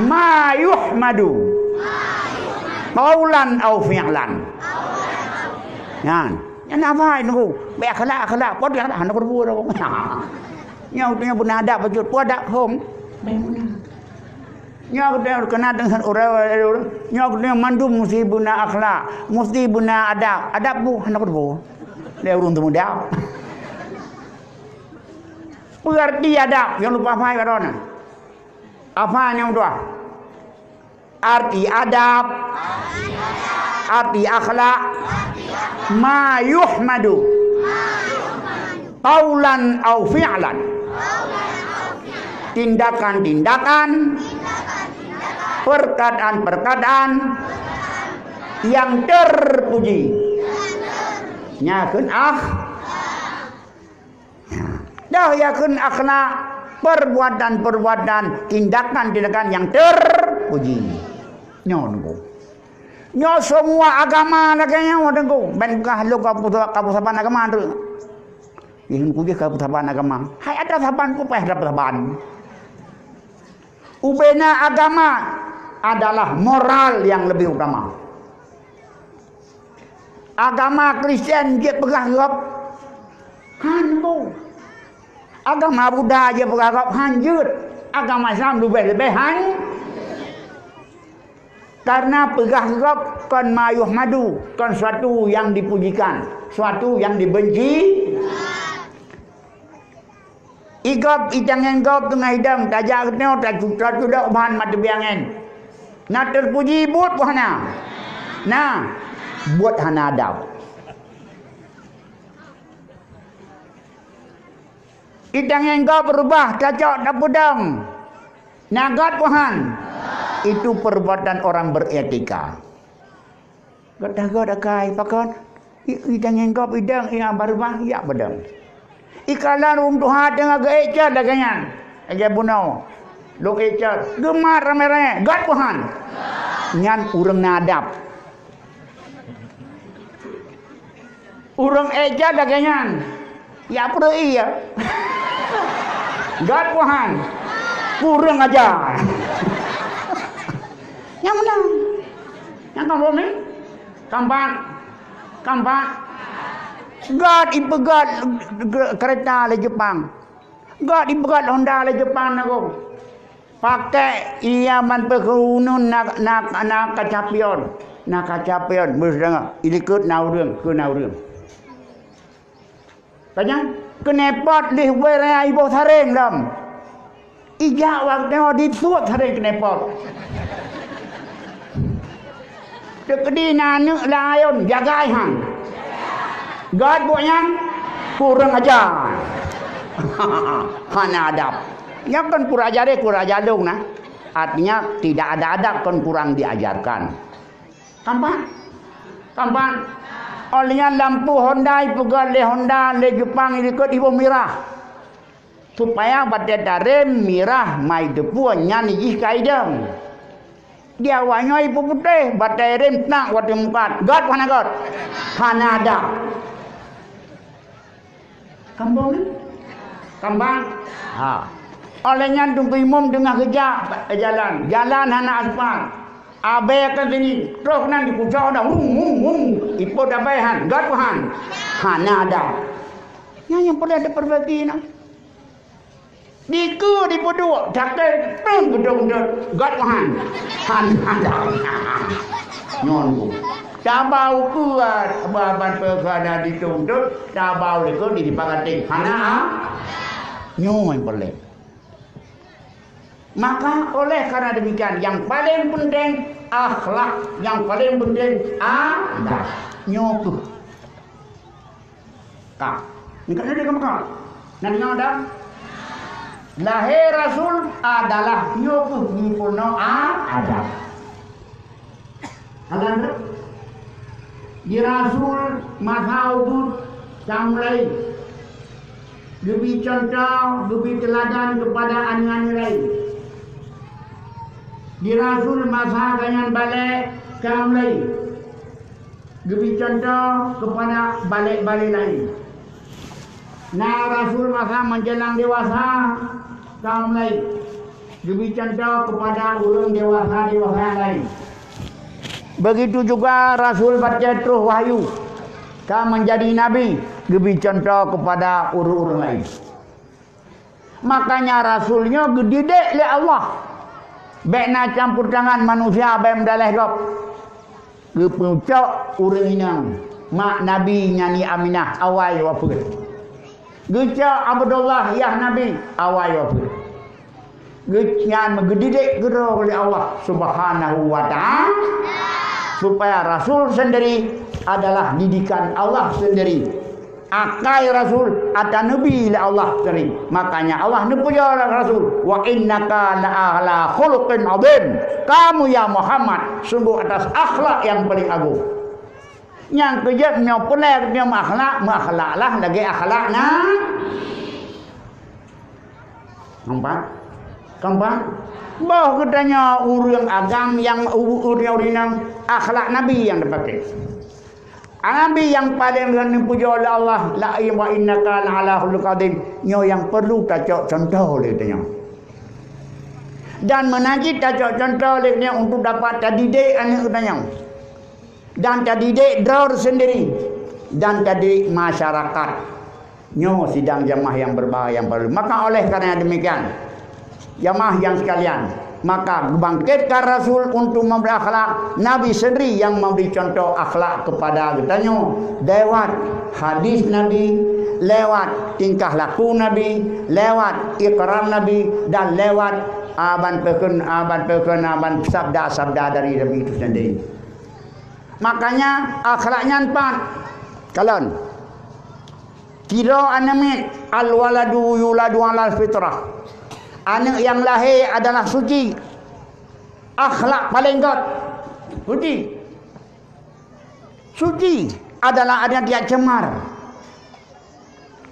ma yuhmadu qaulan au fi'lan. Nyan, nyan haba nunggu. Bék akhlak, akhlak, pot akhlak, hana kubu dah. Nyoe, nyoe beuna adab bacut, pot adab hom. Bék beuna. Nyoe keuneuk keunan deungon ureuëng, nyoe keuneuk mandum musti beuna akhlak, musti beuna adab. Adab bu hana kubu. Lé ureuëng teumuda. Peue arti adab nyang lupa hafai baroe nyan? Hafai nyang dua. Arti adab, arti akhlak, ma yuhmadu, qaulan au fi'lan. Tindakan-tindakan, perkataan-perkataan yang terpuji. Nyan kheun ah. Dah yakun akhlak, perbuatan-perbuatan, tindakan-tindakan yang terpuji. Nyoe nunggu. Nyoe semua agama lagée nyoe nunggu. Ben gah lo kapu-, kapusaban agama tu. Ini kuji kapusaban agama. Hai ada saban ku payah ada saban. Ubena agama adalah moral yang lebih utama. Agama Kristen jeuet peugah gob? Han bu. Agama Buddha jeuet peugah gob? Han jeuet. Agama Islam leubeh-leubeh han. Karena peugah gob kon ma yuhmadu, kon suatu yang dipujikan, suatu yang dibenci. Igob, itangén gob teungoh idong, tajak geutanyoe, tatu-, tatudok ban mata biangen. Na terpuji buet buhana? Na, buet hana adab. Itangén gob reubah, tacok, tapeudong. Na gét buhan? Itu perbuatan orang beretika. Gét dah gét akai, pakon? I, i tangén gob idong, i abar bah, yak bedong. Ikalon ureuëng tuha teungoh geuék cot lagée nyan. Lagée bunoe. Lôn ék cot. Geumat ramé-ramé. Gét buhan? Nyan ureuëng na adab. Ureuëng ék cot lagée nyan. Ya peureuée ya. Gét buhan? Kureueng aja. Nyang meunan. Nyang kampung ni? Kampak. Kampak. Gét ipeugét kereta lé Jepang. Gét ipeugét Honda lé Jepang nanggroe. Pakai ia ban peukeunun na, na, na kaca pion. Na kaca pion, beuseudeungoe, ilikot na ureuëng, keu na ureuëng. Kanyang keunepot lih wéh raya iboh sareng lom. Ijak watée dituek sareng keunepot. Teuk di na aneuk layon jagai han. Gat buet nyan kurang ajar. Hana adab. Nyan kan kurang ajar, eh, kurang ajar dong nah. Artinya tidak ada adab, kan kurang diajarkan. Tampan? Tampan? Oleh nyan lampu Honda ipeugah lé Honda lé Jepang ilikot iboh mirah. Supaya batée tarem mirah mai deupue nyan jih ka idong. Di awak nyoe ipeuputéh, batée rem tak watée mukat. Got hana got? Hana ada. Kampung ni? Kampung? Ha. Oleh nyan Teungku Imum teungoh geujak jalan. Jalan hana aspal. Abée akan sini. Troh nan dikucok dah. Wung, wung, wung. Ipot abée han. Got han? Hana ada. Nyan nyang peureulée dipeurbaiki nah. Dikeue dipeuduek, cakée peueng geudong-dong, gat mahan. Han, han, han. Nyon ku. Tabau keue, ba-, ban peukeue na dituntut, tabau lé keue di dipagaté. Hana, ah? Nyoe nyang peureulée. Maka oleh karena demikian, yang paling penting akhlak, yang paling penting adab. Nyoe keuh. Ka. Nyoe ka lagée ka meukat. Na deungoe dak? Lahé rasul adalah nyoe keuh jipeurunoe a-, adab. Hana deungoe? Di rasul masa ubit ka mulai geubi cuntoh, geubi teuladan keupada aneuëk-aneuëk laén. Di rasul masa gobnyan balek ka mulai geubi cuntoh keupada balek-balek laén. Na rasul masa meujalan dewasa ka mulai geubi cuntoh keupada ureuëng dewasa-dewasa laén. Begitu juga rasul batée troh wahyu ka menjadi nabi geubi cuntoh keupada ureuëng-ureuëng laén. Makanya rasul nyoe geudidik lé Allah. Bék na campur tangan manusia bék meudaleh gob. Geupeucok ureuëng inong, mak Nabi nyan ni Aminah, awai wafeuet. Geucok Abdullah yah Nabi, awai wafeuet. Geu-, nyan geudidik keudroe lé Allah Subhanahu wa Ta'ala, supaya rasul sendiri adalah didikan Allah sendiri. Akai rasul ata neubi lé Allah sendiri. Makanya Allah neupujoe rasul, "Wa innaka la'ala khuluqin adzim." Kamu ya Muhammad sungguh atas akhlak yang paling agung. Nyang keujeuet nyoe peureulée nyoe meuakhlak, meuakhlaklah lagée akhlak na. Nampak? Nampak? Boh geutanyoe ureuëng agam nyang u-, ureuëng-ureuëng nyang akhlak Nabi nyang teupaké. Nabi nyang paleng lôn neupujoe lé Allah, la wa innaka la'ala khuluqin adzim. Nyoe nyang perlu tacok cuntoh lé geutanyoe. Dan meunan cit tacok cuntoh lé geutanyoe untuk dapat tadidik aneuëk geutanyoe. Dan tadidik droe sendiri, dan tadidik masyarakat. Nyoe sidang jamaah yang berbahagia yang perlu. Maka oleh karena demikian, jamaah yang sekalian, maka bangkitkan Rasul untuk memberi akhlak, Nabi sendiri yang memberi contoh akhlak kepada geutanyoe lewat hadis Nabi, lewat tingkah laku Nabi, lewat ikrar Nabi, dan lewat aban peukeun, aban peukeun, aban sabda-sabda dari Nabi itu sendiri. Makanya akhlak nyan pat. Kalon. Kira aneuëk miet, al-waladu yuladu alal fitrah. Aneuëk nyang lahé adalah suci. Akhlak paleng gét. Suci. Suci adalah aneuëk nyang cemar.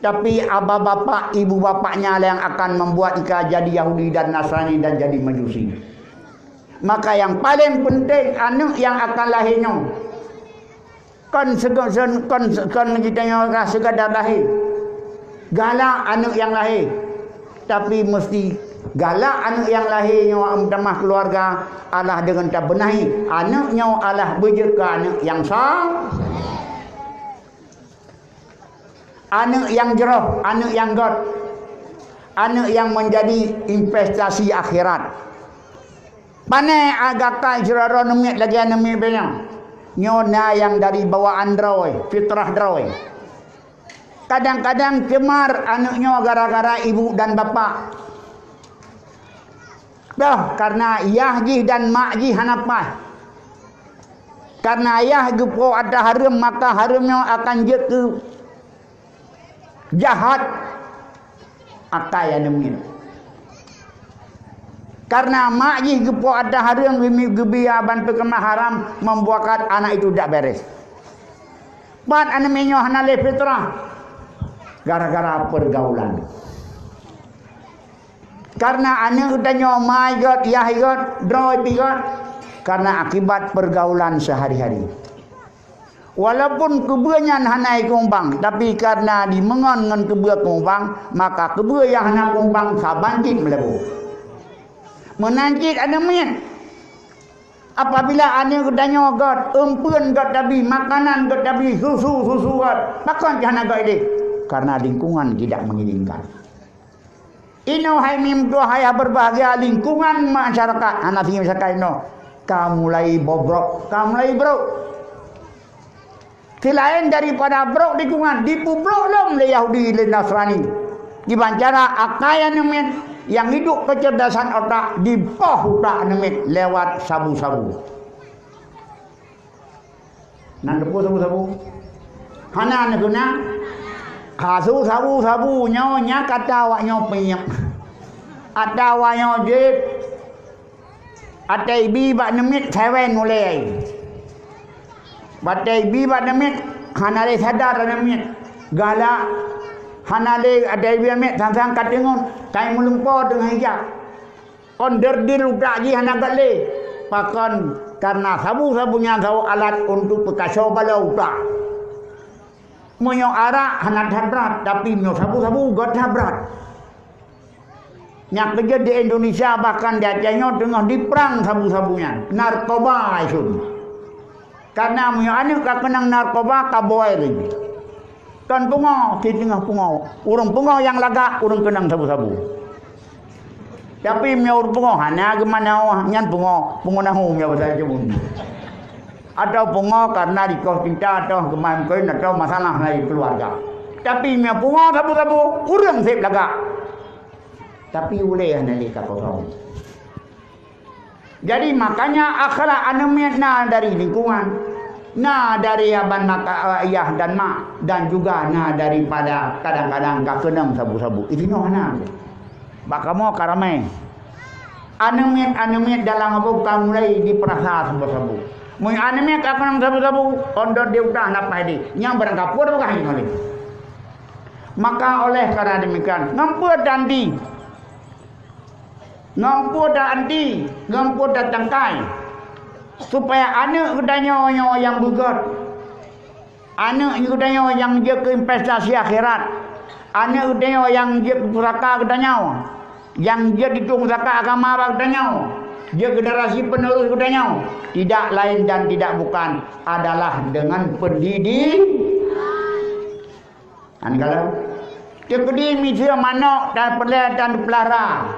Tapi aba bapak, ibu bapaknya lah yang akan membuat ika jadi Yahudi dan Nasrani dan jadi Majusi. Maka yang paling penting aneuëk nyang akan lahé nyoe. Kon sege-, sen-, kon, kon geutanyoe ka sekadar lahé. Galak aneuëk nyang lahé. Tapi meusti galak aneuëk nyang lahé nyoe meutamah keuluwarga Allah deungon tabeunahi. Aneuëk nyoe Allah beujeuet keu aneuëk nyang sa-, aneuëk nyang jroh, aneuëk nyang gét. Aneuk nyang meunjadi investasi akhirat. Pane gata syedara neumiet lagée neumiet beungoh. Nyoe na nyang dari bawaan droe, fitrah droe. Kadang-kadang cemar aneuk nyoe gara-gara ibu dan bapak. Dah, karena yah jih dan mak jih hana paih. Karena yah geupo atra hareuem, maka hareuem nyoe akan jeuet keu jahat akai aneuk miet. Karena mak jih geupo atra hareuem, geumi-, geubri ban peukeumah haram, membuatkan anak itu tidak beres. Pat aneuk miet nyoe hana lé fitrah gara-gara pergaulan. Karena aneuk geutanyoe mai gét, yah gét, droe pih gét, karena akibat pergaulan sehari-hari. Walaupun keubeue nyan hana ikumbang, tapi karena dimeungon ngon keubeue kumbang, maka keubeue nyang hana kumbang saban cit meulebô. Meunan cit aneuk miet. Apabila aneuk geutanyoe gét, eumpeuen gét tabi, makanan gét tabi, susu, susu gét, pakon cit hana gét ideh? Karena lingkungan tidak mengizinkan. Inoe hai meutuah, hai berbahagia, lingkungan masyarakat hana singgung sakai inoe. Ka mulai bobrok, ka mulai brok. Selain daripada brok lingkungan, dipeubrok lom lé Yahudi, lé Nasrani. Diban cara akai aneuk miet nyang hidup kecerdasan otak, dipoh utak aneuk miet lewat sabu-sabu. Nan teupeue sabu-sabu? Hana neukeuna? Kasu sabu-sabu nyoe nya kata awak nyoe peunyep. Ata awak nyoe jép. Atai bi bak neumit sewen mulai. Batai bi bak neumit hana lé sadar neumit. Galak hana lé atai bi neumit sang-sang ka teungon, kai meulumpo teungoh ijak. Kon derdil utak jih hana gét lé. Pakon? Karena sabu-sabu nyan saboh alat untuk peukaso baloe utak. Meunyoe arak hana that brat, tapi meunyoe sabu-sabu gét that brat. Nyang keujeuet di Indonesia bahkan di Aceh nyoe teungoh diprang sabu-sabu nyan, narkoba isun. Karena meunyoe aneuk ka keunong narkoba ka boy lagi. Kon pungo, si teungoh pungo. Ureuëng pungo nyang lagak, ureuëng keunong sabu-sabu. Tapi meunyoe ureuëng pungo hana geumanoe, nyan pungo, pungo nahu meunyoe bahasa Jawa. Atau pungo karena dikoh cinta atau geumai-geumai atau masalah dari keluarga. Tapi meunyoe pungo sabu-sabu, ureuëng seb lagak. Tapi ulée hana lé ka kosong. Jadi makanya akhlak aneuk miet na dari lingkungan, na dari aban maka, ayah dan mak, dan juga na daripada kadang-kadang ka keunong sabu-sabu. Itu nyoe hana. Bak kamoe ka ramai. Aneuk miet, aneuk miet dalam abong ka mulai dipeurasa sabu-sabu. Meunyoe aneuk miet ka keunong sabu-sabu, ondot di utak hana paih deh. Nyang barangkapeue dah peugah nyoe lé. Maka oleh karena demikian, ngon peue tanti, ngon peue ta anti, ngon peue ta tangkai, supaya aneuk geutanyoe nyoe nyang beugét, aneuk geutanyoe nyang jeuet keu investasi akhirat, aneuk geutanyoe nyang jeuet keu pusaka geutanyoe, nyang jeuet ditueng pusaka agama bak geutanyoe, jeuet generasi penerus geutanyoe, tidak lain dan tidak bukan adalah dengan pendidik. Nyan kalon. Teukeudi miseue manök dan peureulée dan peulahra,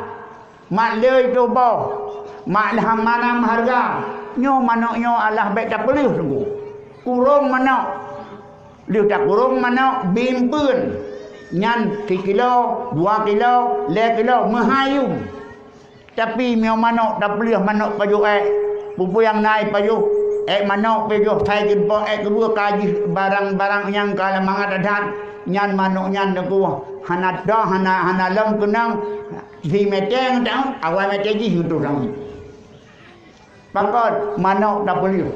mak lé tuboh, mak lham manam hareuga, nyoe manök nyoe alah bék tapeuleueh teungku. Kurong manök. Lheueh takurong manök bimpeuen, nyan sikilo, dua kilo, lhée kilo, meuhai yum. Tapi meunyoe manök tapeuleueh manök pajoh ék, peue-peue nyang na i pajoh, ék manök pajoh sai geumpo, ék keudua ka jih barang-barang nyang ka lam mangat that, nyan manök nyan teungku hana toh, hana, hana lom keunong simété nyang tahu, awai mété jih untuk tahu. Pakon manök tapeuleueh?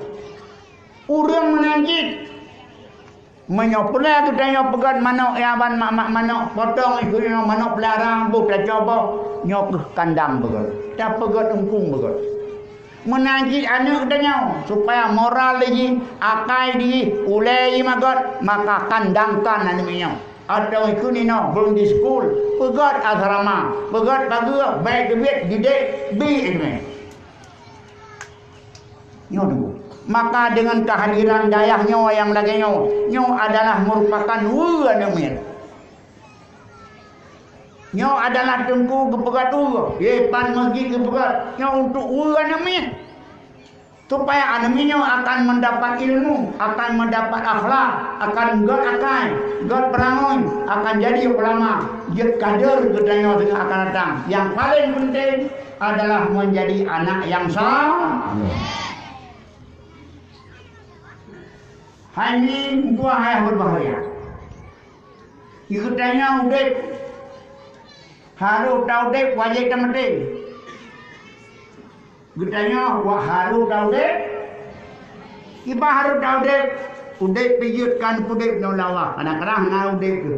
Ureuëng meunan cit. Meunyoe pula geutanyoe peugét manök nyang ban mak-mak manök, potong ikoe nyoe manök peulara, boh tacoe boh, nyoe keuh kandang beugét. Tapeugét eungkung beugét. Meunan cit aneuk geutanyoe, supaya moral jih, akai jih, ulée jih magét, maka kandangkan aneuk nyoe. Atau ikoe nyoe, boarding school, peugét asrama, peugét pageue, bék teubiet, didik, bi ileumèe. Nyoe teungku. Maka dengan kehadiran dayah nyoe nyang lagée nyoe, nyoe adalah merupakan weue aneuk miet. Nyoe adalah teungku geupeugöt ureuëng, yeh, pan masjid geupeugöt. Nyoe untuk ureuëng aneuk miet. Supaya aneuk miet nyoe akan mendapat ilmu, akan mendapat akhlak, akan gét akai, gét peurangui, akan jadi ulama, jeuet kader geutanyoe nyang akan datang. Yang paling penting adalah menjadi anak yang saleh. Hai mi meutuah ayah berbahagia. Geutanyoe udeb, harôh taudeb, wajéb tamaté. Geutanyoe wak harôh taudeb, iban harôh taudeb, udeb pijeuet kan udeb nyoe lawa, kadang-kadang hana udeb tu.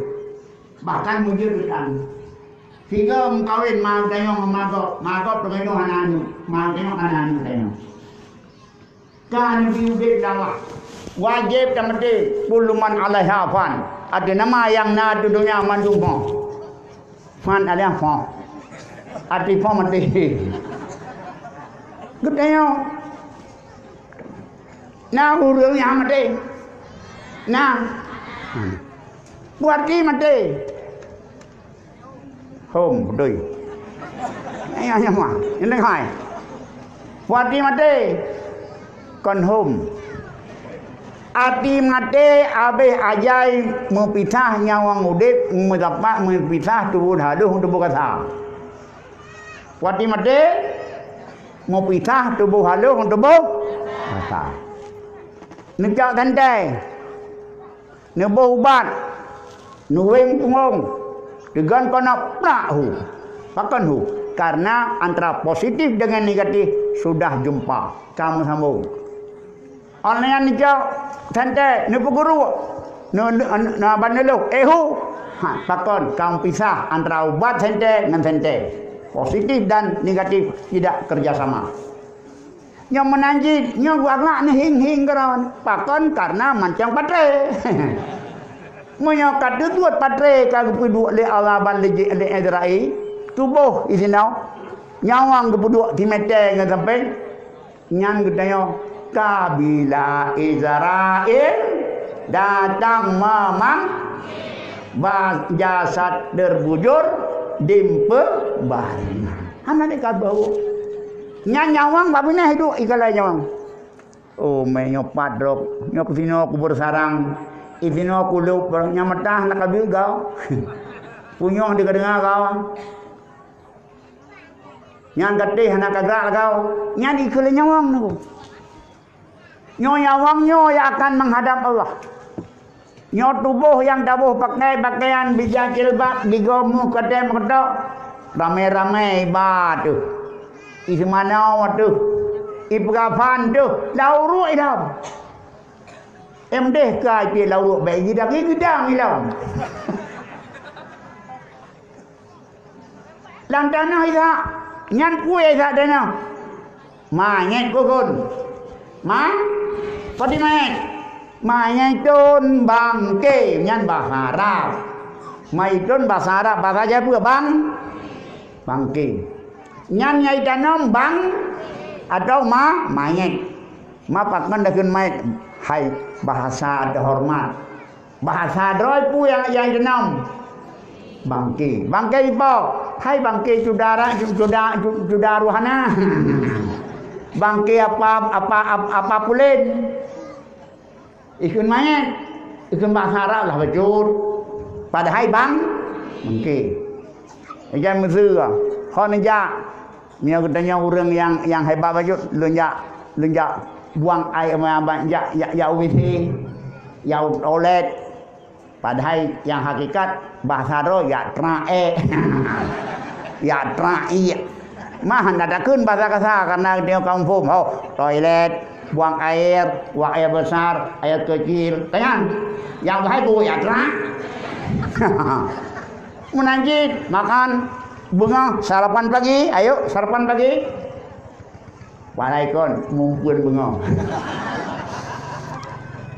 Bahkan meujeuet geutanyoe. Sehingga meukawen ma geutanyoe ngon ma gob, ma gob teungoh hana aneuk, ma geutanyoe hana aneuk geutanyoe. Ka neubi udeb lawa. Wajéb tamaté, kullu man alaiha fan. Até nama nyang na di donya mandum ho. Fan alias ho. Até ho maté. Geutanyoe. Na ureuëng nyang maté. Na. Buati maté. Hom, beutôi. Ayah nyama, ini hai. Wati maté, kon hom. Ati maté abéh ajai meupisah nyawöng udeb, meusapat meupisah tuboh halôh tuboh kasa. Wati maté, meupisah tuboh halôh tuboh kasa. Neucok teuntée. Neuboh ubat, neuweng punggong, teugon keunoe plak hu. Pakon hu? Karena antara positif dengan negatif sudah jumpa. Ka meusambông. Óh lheueh nyan neucok sentée, neupeuguruk, neu-, neu-, neu-, neuban neuloh, eh hu. Ha, pakon? Ka meupisah antara ubat sentée ngon sentée. Positif dan negatif tidak kerja sama. Nyoe meunan jih, nyoe geuakhlak neuhing-hing keudroe. Pakon? Karena mancong patré. Meunyoe ka teubuet patré ka geupeuduek lé Allah ban lé, lé Israel, tuboh disinoe, nyawöng geupeuduek simeté ngon sampéng, nyan geutanyoe kabila Israel datang memang ba-, jasad terbujur di peubaringan. Hana dikabeuh. Nyan nyawöng bak binéh duek ikalai nyawöng. Oh, mé nyoe pat droe, nyoe keusinoe kubur sarang, isinoe kulôb, nyang meuta hana kabiet gau. Punyueng dika deunga gau. Nyan gatéh hana kagrak lagau. Nyan ikheun lé nyawöng nyoe. Nyoe nyawöng nyoe nyang akan menghadap Allah. Nyoe tuboh nyang taboh pakai pakaian bijang jilbab, gigoe muh keutem keutok, ramé-ramé iba teuh. Iseumanoe teuh. Ipeugafan teuh. Lau ruek idam. Em deh kai pih lau ruek bèk jidaki geudang ilong. Lam tanoh Ishak, nyan peue Ishak tanoh? Manyét bukon. Ma? Pati manyét? Manyét thon bangke, nyan bahasa Arab. Manyét thon bahasa Arab, bahasa Jawa peue? Bang? Bangke. Nyan nyang itanom bang atau ma? Manyét. Ma pakon takheun manyét? Hai bahasa terhormat. Bahasa droe peue nyang, nyang itanom? Bangke. Bangke ipo? Hai bangke syedara, syeda-, syeda rohana. Bangke apa, apa, apa, apa pulen. Ikheun manyét. Ikheun bahasa Arab lah bacut. Padahai bang, bangke. Ijan meuseu. Hon jak. Meunyoe geutanyoe ureuëng nyang, nyang hebat bacut, lôn jak, lôn jak buang air, jak, jak, jak U W C, jak toilet. Padahai nyang hakikat bahasa droe jak trak ék. Jak trak iek. Mah hana takheun bahasa kasa karena geutanyoe kaum phom. Ho, toilet, buang air, buang air besar, air kecil. Kan nyan? Nyang bahai ku jak trak. Meunan cit, makan, beungoh, sarapan pagi, ayo, sarapan pagi. Walai kon, mumpun beungoh.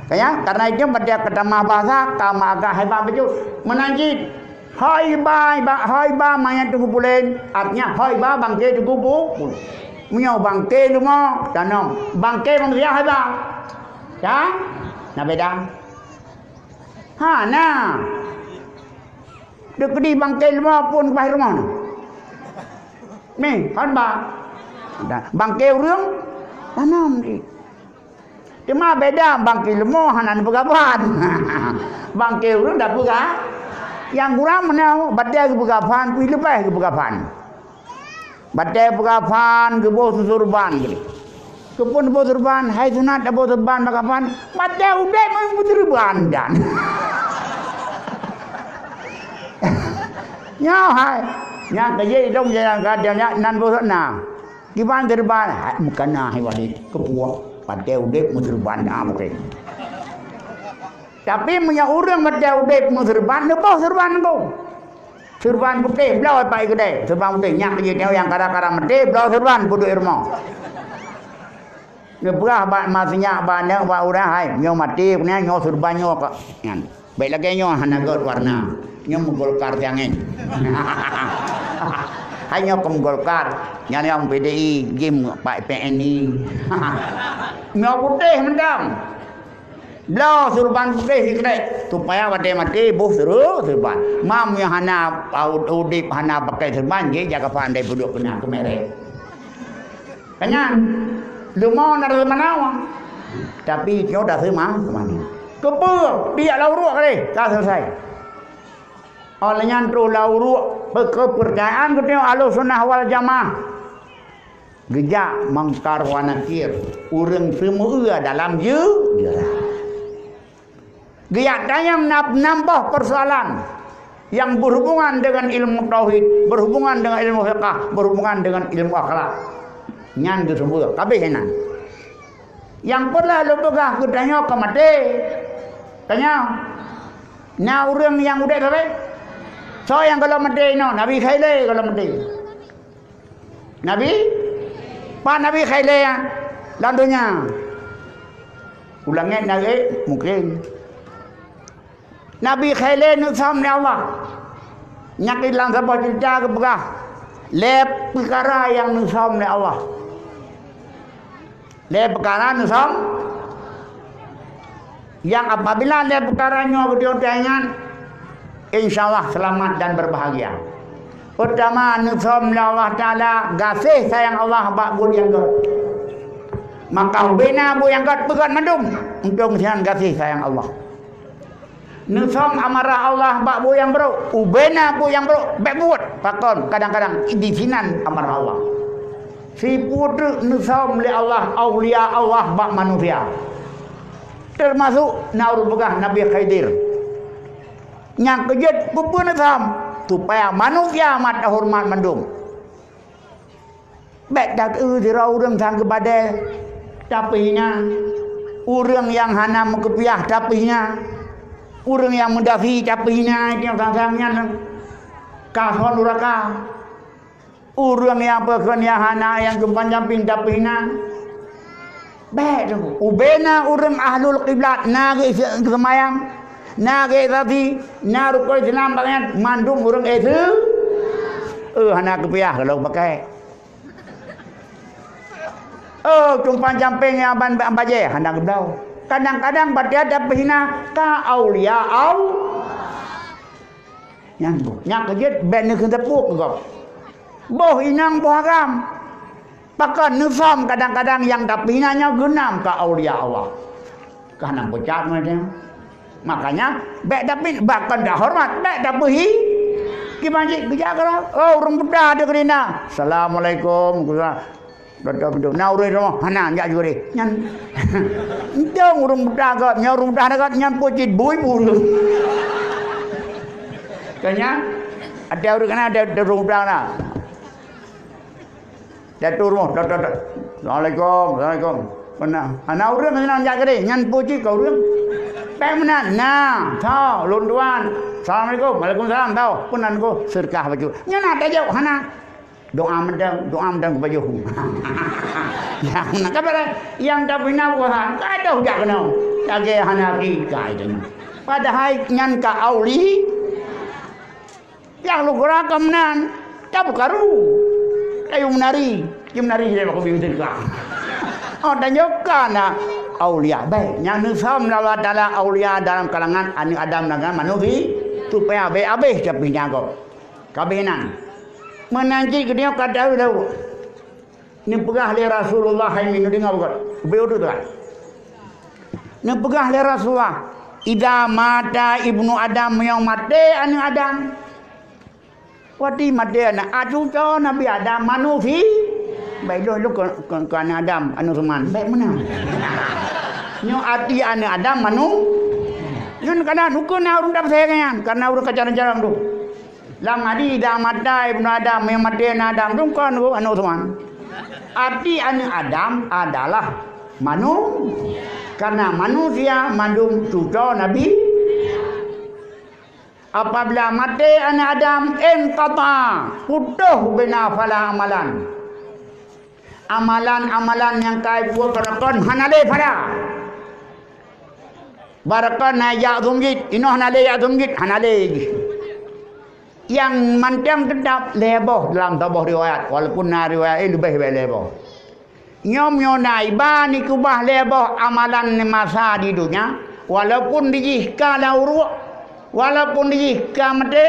Kan nyan, karena itu pada pertama bahasa, ka meuagah hebat bacut. Meunan cit, hai ba, hai ba, hai ba, manyét teungku pulen, artinya hai ba bangke teungku pu-, pulen. Meunyoe bangke leumo, tanom. Bangke manusia hai ba. Ya? Na beda. Ha, na. Deukeudi bangke leumo pun bah rumoh. Meh, hon ba. Bangke ureuëng tanom di. Teuma beda bangke leumo hana neupeugah ban. Bangke ureuëng dak peugah. Nyang gura meunyoe batée geupeugah ban, pih leubeh geupeugah ban. Batée peugah ban geuboh susurban geuh. Keupeue boh surban, hai sunat dak boh surban bak kafan, batée udeb meusurban dan. Nyoe hai, nyang keujeuet idong jalan ka dia nyan nan boh na. Kiban surban, hai meukeuna hai Walid, keupeue batée udeb meusurban na mungken. Tapi meunyoe ureuëng batée udeb meusurban, neuboh surban ngon. Surban putéh bloe bak keudè, surban putéh nyak jih nyang kara-kara maté bloe surban peuduek rumoh. Neupeugah bak ma sinyak bak aneuk bak ureuëng hai, nyoe maté nyoe surban nyoe kok nyan. Baik lagée nyoe hana gét warna. Nyoe meugolkar siangén. Hai nyoe keu meugolkar, nyan nyang P D I, jim bak P N I. Nyoe putéh mantong. Bloe surban putéh sikeudéh, supaya watée maté boh seuru-, surban. Mam nyang hana udeb hana pakai surban, jih jak kafan dai peuduek keunan keu merek. Kanyan, leumo na rasa manawa. Tapi nyoe dah seumah, seumah. Keupeue? Piyak lam uruek kali, ka selesai. Oleh nyan troh lam uruek, keupeurcayaan geutanyoe Ahlussunnah wal Jamaah. Geujak Mungkar wa Nakir, ureuëng seumeu-eu dalam je-, jeurah. Geujak tanyong na-, nambah persoalan yang berhubungan dengan ilmu tauhid, berhubungan dengan ilmu fiqah, berhubungan dengan ilmu akhlak. Nyan geuseumeubeuet, kabeh nyan. Nyang peureulée lôn peugah geutanyoe ka maté. Tanyoe, na ureuëng nyang udeb sabe? Soe nyang gohlom maté inoe? Nabi Khailé gohlom maté. Nabi? Pat Nabi Khailé lam donya? U langét na ék? Mungken. Nabi Khailé neusöm lé Allah. Nyak di lam saboh ceurita geupeugah, lhée peukara nyang neusöm lé Allah. Lhée peukara neusöm. Nyang apabila lhée peukara nyoe beutôi teuingat, insya Allah selamat dan berbahagia. Peurtama, neusöm lé Allah Taala gaséh sayang Allah bak buet nyang gét. Maka ubena buet nyang gét peugét mandum, untông sinan gaséh sayang Allah. Neusöm amarah Allah bak buet nyang brok, ubena buet nyang brok bék buet. Pakon? Kadang-kadang di sinan amarah Allah. Sipeue treuk neusöm lé Allah aulia Allah bak manusia. Teumasuk na ureuëng peugah Nabi Khidir. Nyang keujeuet peue-peue neusöm, supaya manusia mat horeumat mandum. Bék taeu sidroe ureuëng sang keubadé tapeuhina, ureuëng nyang hana meukeupiah tapeuhina, ureuëng nyang meudasi tapeuhina, nyang sang-sang nyan ka son nuraka. Ureuëng nyang peukheun nyang hana nyang jumpang jamping tapeuhina. Bék tu. Ubena ureuëng ahlul kiblat na geuh seumayang, na geuh sapi, na rukon Islam bagian mandum ureuëng éh. Eh hana keupiah kalau pakai. Oh, jumpang jamping nyang ban bajée hana geubloe. Kadang-kadang batia tapeuhina ka aulia Allah. Nyan boh. Nyan keujeuet bék neukheun teupok keu gob. Boh inong boh agam. Pakon neusöm kadang-kadang nyang tapeuhina nyoe geunam ka aulia Allah. Ka hana beucak macam. Makanya bék tapi bahkan dak hormat, bék tapeuhi. Kiban cit geujak keudroe. Oh, ureuëng buta ada keudina. Assalamualaikum. Dada beudôh. Na ureuëng rumoh hana jak jureh. Nyan. Entong ureuëng buta gét, nyan ureuëng buta gét nyan pun cit bui bulu. Kanya ada ureuëng kana ada ureuëng buta na. Datu rumoh, datu, datu. Assalamualaikum, assalamualaikum. Pernah. Ana ureuëng nyan jak jureh, nyan pun cit ka ureuëng. Pek meunan. Nah, tho, lôn tuan. Assalamualaikum. Waalaikumsalam. Tho, peunan ko serkah baju. Nyan ada jauh hana. Doa mantong, doa mantong keu pajoh. Nyang na ka barang, nyang tapeuhina buhan, ka toh jak keunoe. Lagée hana hakika itu. Padahai nyan ka auli. Nyang lukura ka meunan, ka bukaru. Kayu menari, kayu menari lé bak kubi meuteun ka. Oh, dan nyoe ka na aulia. Baik, nyang neusöm lé Allah Taala aulia dalam kalangan aneuk Adam dan manusia. Supaya habéh-habéh tapi nyan gob. Ka habéh nan. Meunan cit geutanyoe ka tahu-tahu. Neupeugah lé Rasulullah, hai mi, neudeungoe beugöt. Ubé udeueng tuan. Neupeugah lé Rasulullah, "Idza mata ibnu Adam," meunyoe maté aneuk Adam. Watèe maté aneuk, a, cuco Nabi Adam, manusia. Baik, lôn, lôn keu, keu, keu aneuk Adam, aneuk Usman. Baik meunan. Nyoe arti aneuk Adam, manu-, Yun kana ukeue na ureueng tafsir nyan, karena ureueng kacarong-carong tu. Lam hadis, "Idza mata ibnu Adam," meunyoe maté aneuk Adam, tu kon aneuk Usman. Arti aneuk Adam adalah manu-, karena manusia mandum cuco Nabi. Apabila maté aneuk Adam, inqata, putôh bina phala amalan. Amalan-amalan nyang ka ibuet bak rukon hana lé phala. Bak rukon na jak seumeujid, inoe hana lé jak seumeujid, hana lé jih. Nyang mantong teutap lhèe boh dalam saboh riwayat, walaupun na riwayat, eh, leubeh bèk lhèe boh. Nyoe meunyoe na iba nikeubah lhèe boh amalan masa di donya, walaupun di jih ka lam uruek, walaupun di jih ka maté,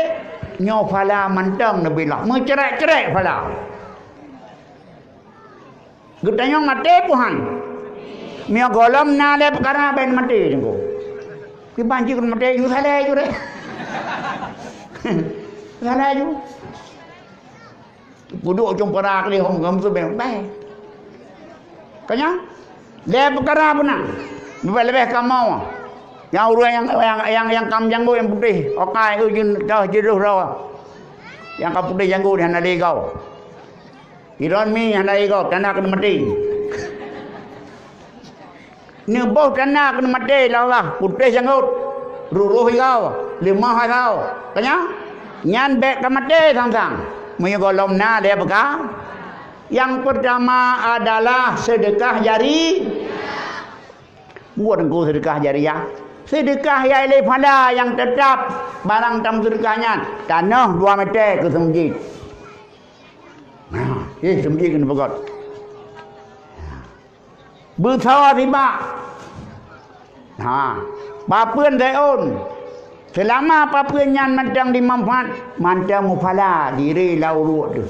nyoe phala mantong neubilah, meucrek-crek phala. Geutanyoe maté peuhan. Meunyoe gohlom na lé peukara, bèk maté teungku. Dibanci keu maté, yue saleh ju deh. Saleh ju. Peuduek ujong peura keudéh hom gom tu bèk. Ka nyan? Lé peukara peunan. Leubeh-leubeh kamoe. Nyang ureueng nyang, nyang, nyang, nyang kam janggut nyang putéh, okai, eu, jin, dah, jideuh rawa. Nyang ka putéh janggut hana lé gob. Iron mi hana lé gob, tanda keuneuk maté. Neuboh tanda keuneuk maté lé Allah, putéh janggot, ruruh igoe, leumah igoe. Ka nyan? Nyan bèk ka maté sang-sang. Meunyoe gohlom na lé beuka. Nyang peurtama adalah seudeukah jari. Buet teungku seudeukah jariah. Seudeukah nyang lé phala nyang teutap barang tameuseudeukah nyan. Tanoh dua meter keu seumeujid. Nah, eh, seumeujid keuneuk peugöt. Beusoe sibak. Ha, papeuen seuôn. Seulama papeuen nyan mantong jimanfaat, mantong meuphala diri lam uruek teuh.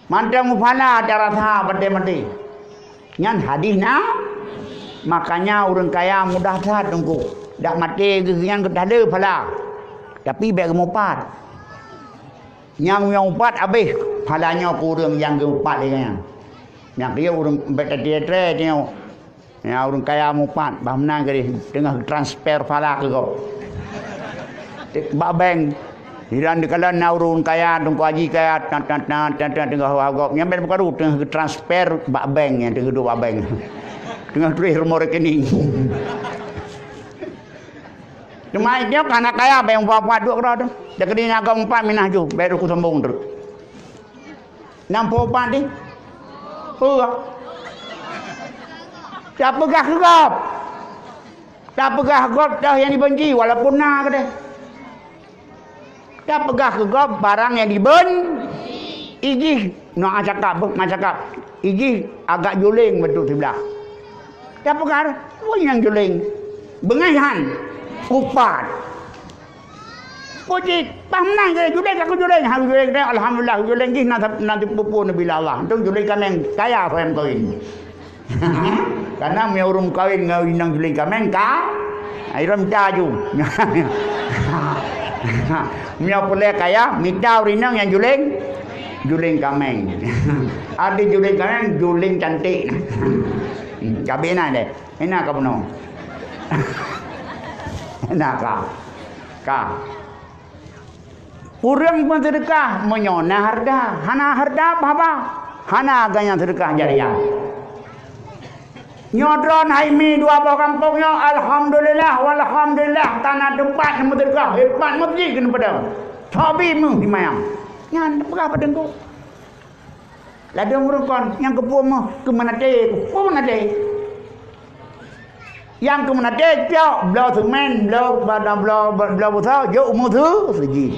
Mantong meuphala tarasa maté-maté. Nyan hadih na, makanya ureueng kaya mudah that teungku. Dak maté geuh nyan geuh that le phala. Tapi bèk geumupat. Nyang, nyang upat habéh, phala nyoe keu ureueng nyang geupat lé nyan. Nyang keu ureueng bèk teutie-tie nyoe. Nyang ureueng kaya mupat, bah meunan keudéh teungoh transfer phala keu gob. Bak bank, jiran dikalon na ureueng kaya, Teungku Haji kaya, tan, tan, tan, tan, tan, teungoh gob. Nyang bèk bukaru teungoh transfer bak bank, nyang teungoh duek bak bank. Teungoh tuléh rumoh rekening. Teuma nyoe ka na kaya, bèk mupat-mupat duek keudroe teuh. Dak keudeh na gob mupat minah ju, bèk ruku sombong treuk. Nam po upat deh. Peue? Tapeugah keu gob. Tapeugah gob teuh nyang jibeunci, walaupun na keudeh. Tapeugah keu gob barang nyang jibeun, ijih, na cakap, na cakap. Ijih agak juléng beutôi siblah. Tapeugah, peue nyang juléng? Beungèh han? Upat. Puji, bah meunan keu juléng, aku juléng, ha, juléng, alhamdulillah, juléng jih na, na teupeu-peu neubi lé Allah. Antum juléng kaméng kaya, soe nyang kawin. Karena meunyoe ureueng kawin ngon inong juléng kaméng ka, ai rom taju. Meunyoe peureulèe kaya, mita ureueng inong nyang juléng, juléng kaméng. Arti juléng kaméng, juléng cantik. Hmm, cabe na deh. Ina ka bunoe. Ina ka. Ka. Ureueng peuseudeukah meunyoe na hareuta, hana hareuta peue haba, hana geuh nyan seudeukah jariah. Nyoe droeneuh hai mi dua boh gampông nyoe, alhamdulillah, walhamdulillah, ka na teumpat meuseudeukah, hebat meuseujid keuneuk padang. Sabe meuh simayang. Nyan peugah padang tu. Ladôm rukon nyang keupeue meuh keu meunaté, keupeue meunaté. Nyang keu meunaté cok bloe seumén, bloe, bloe, bloe, bloe busoe, jok u meuseujid.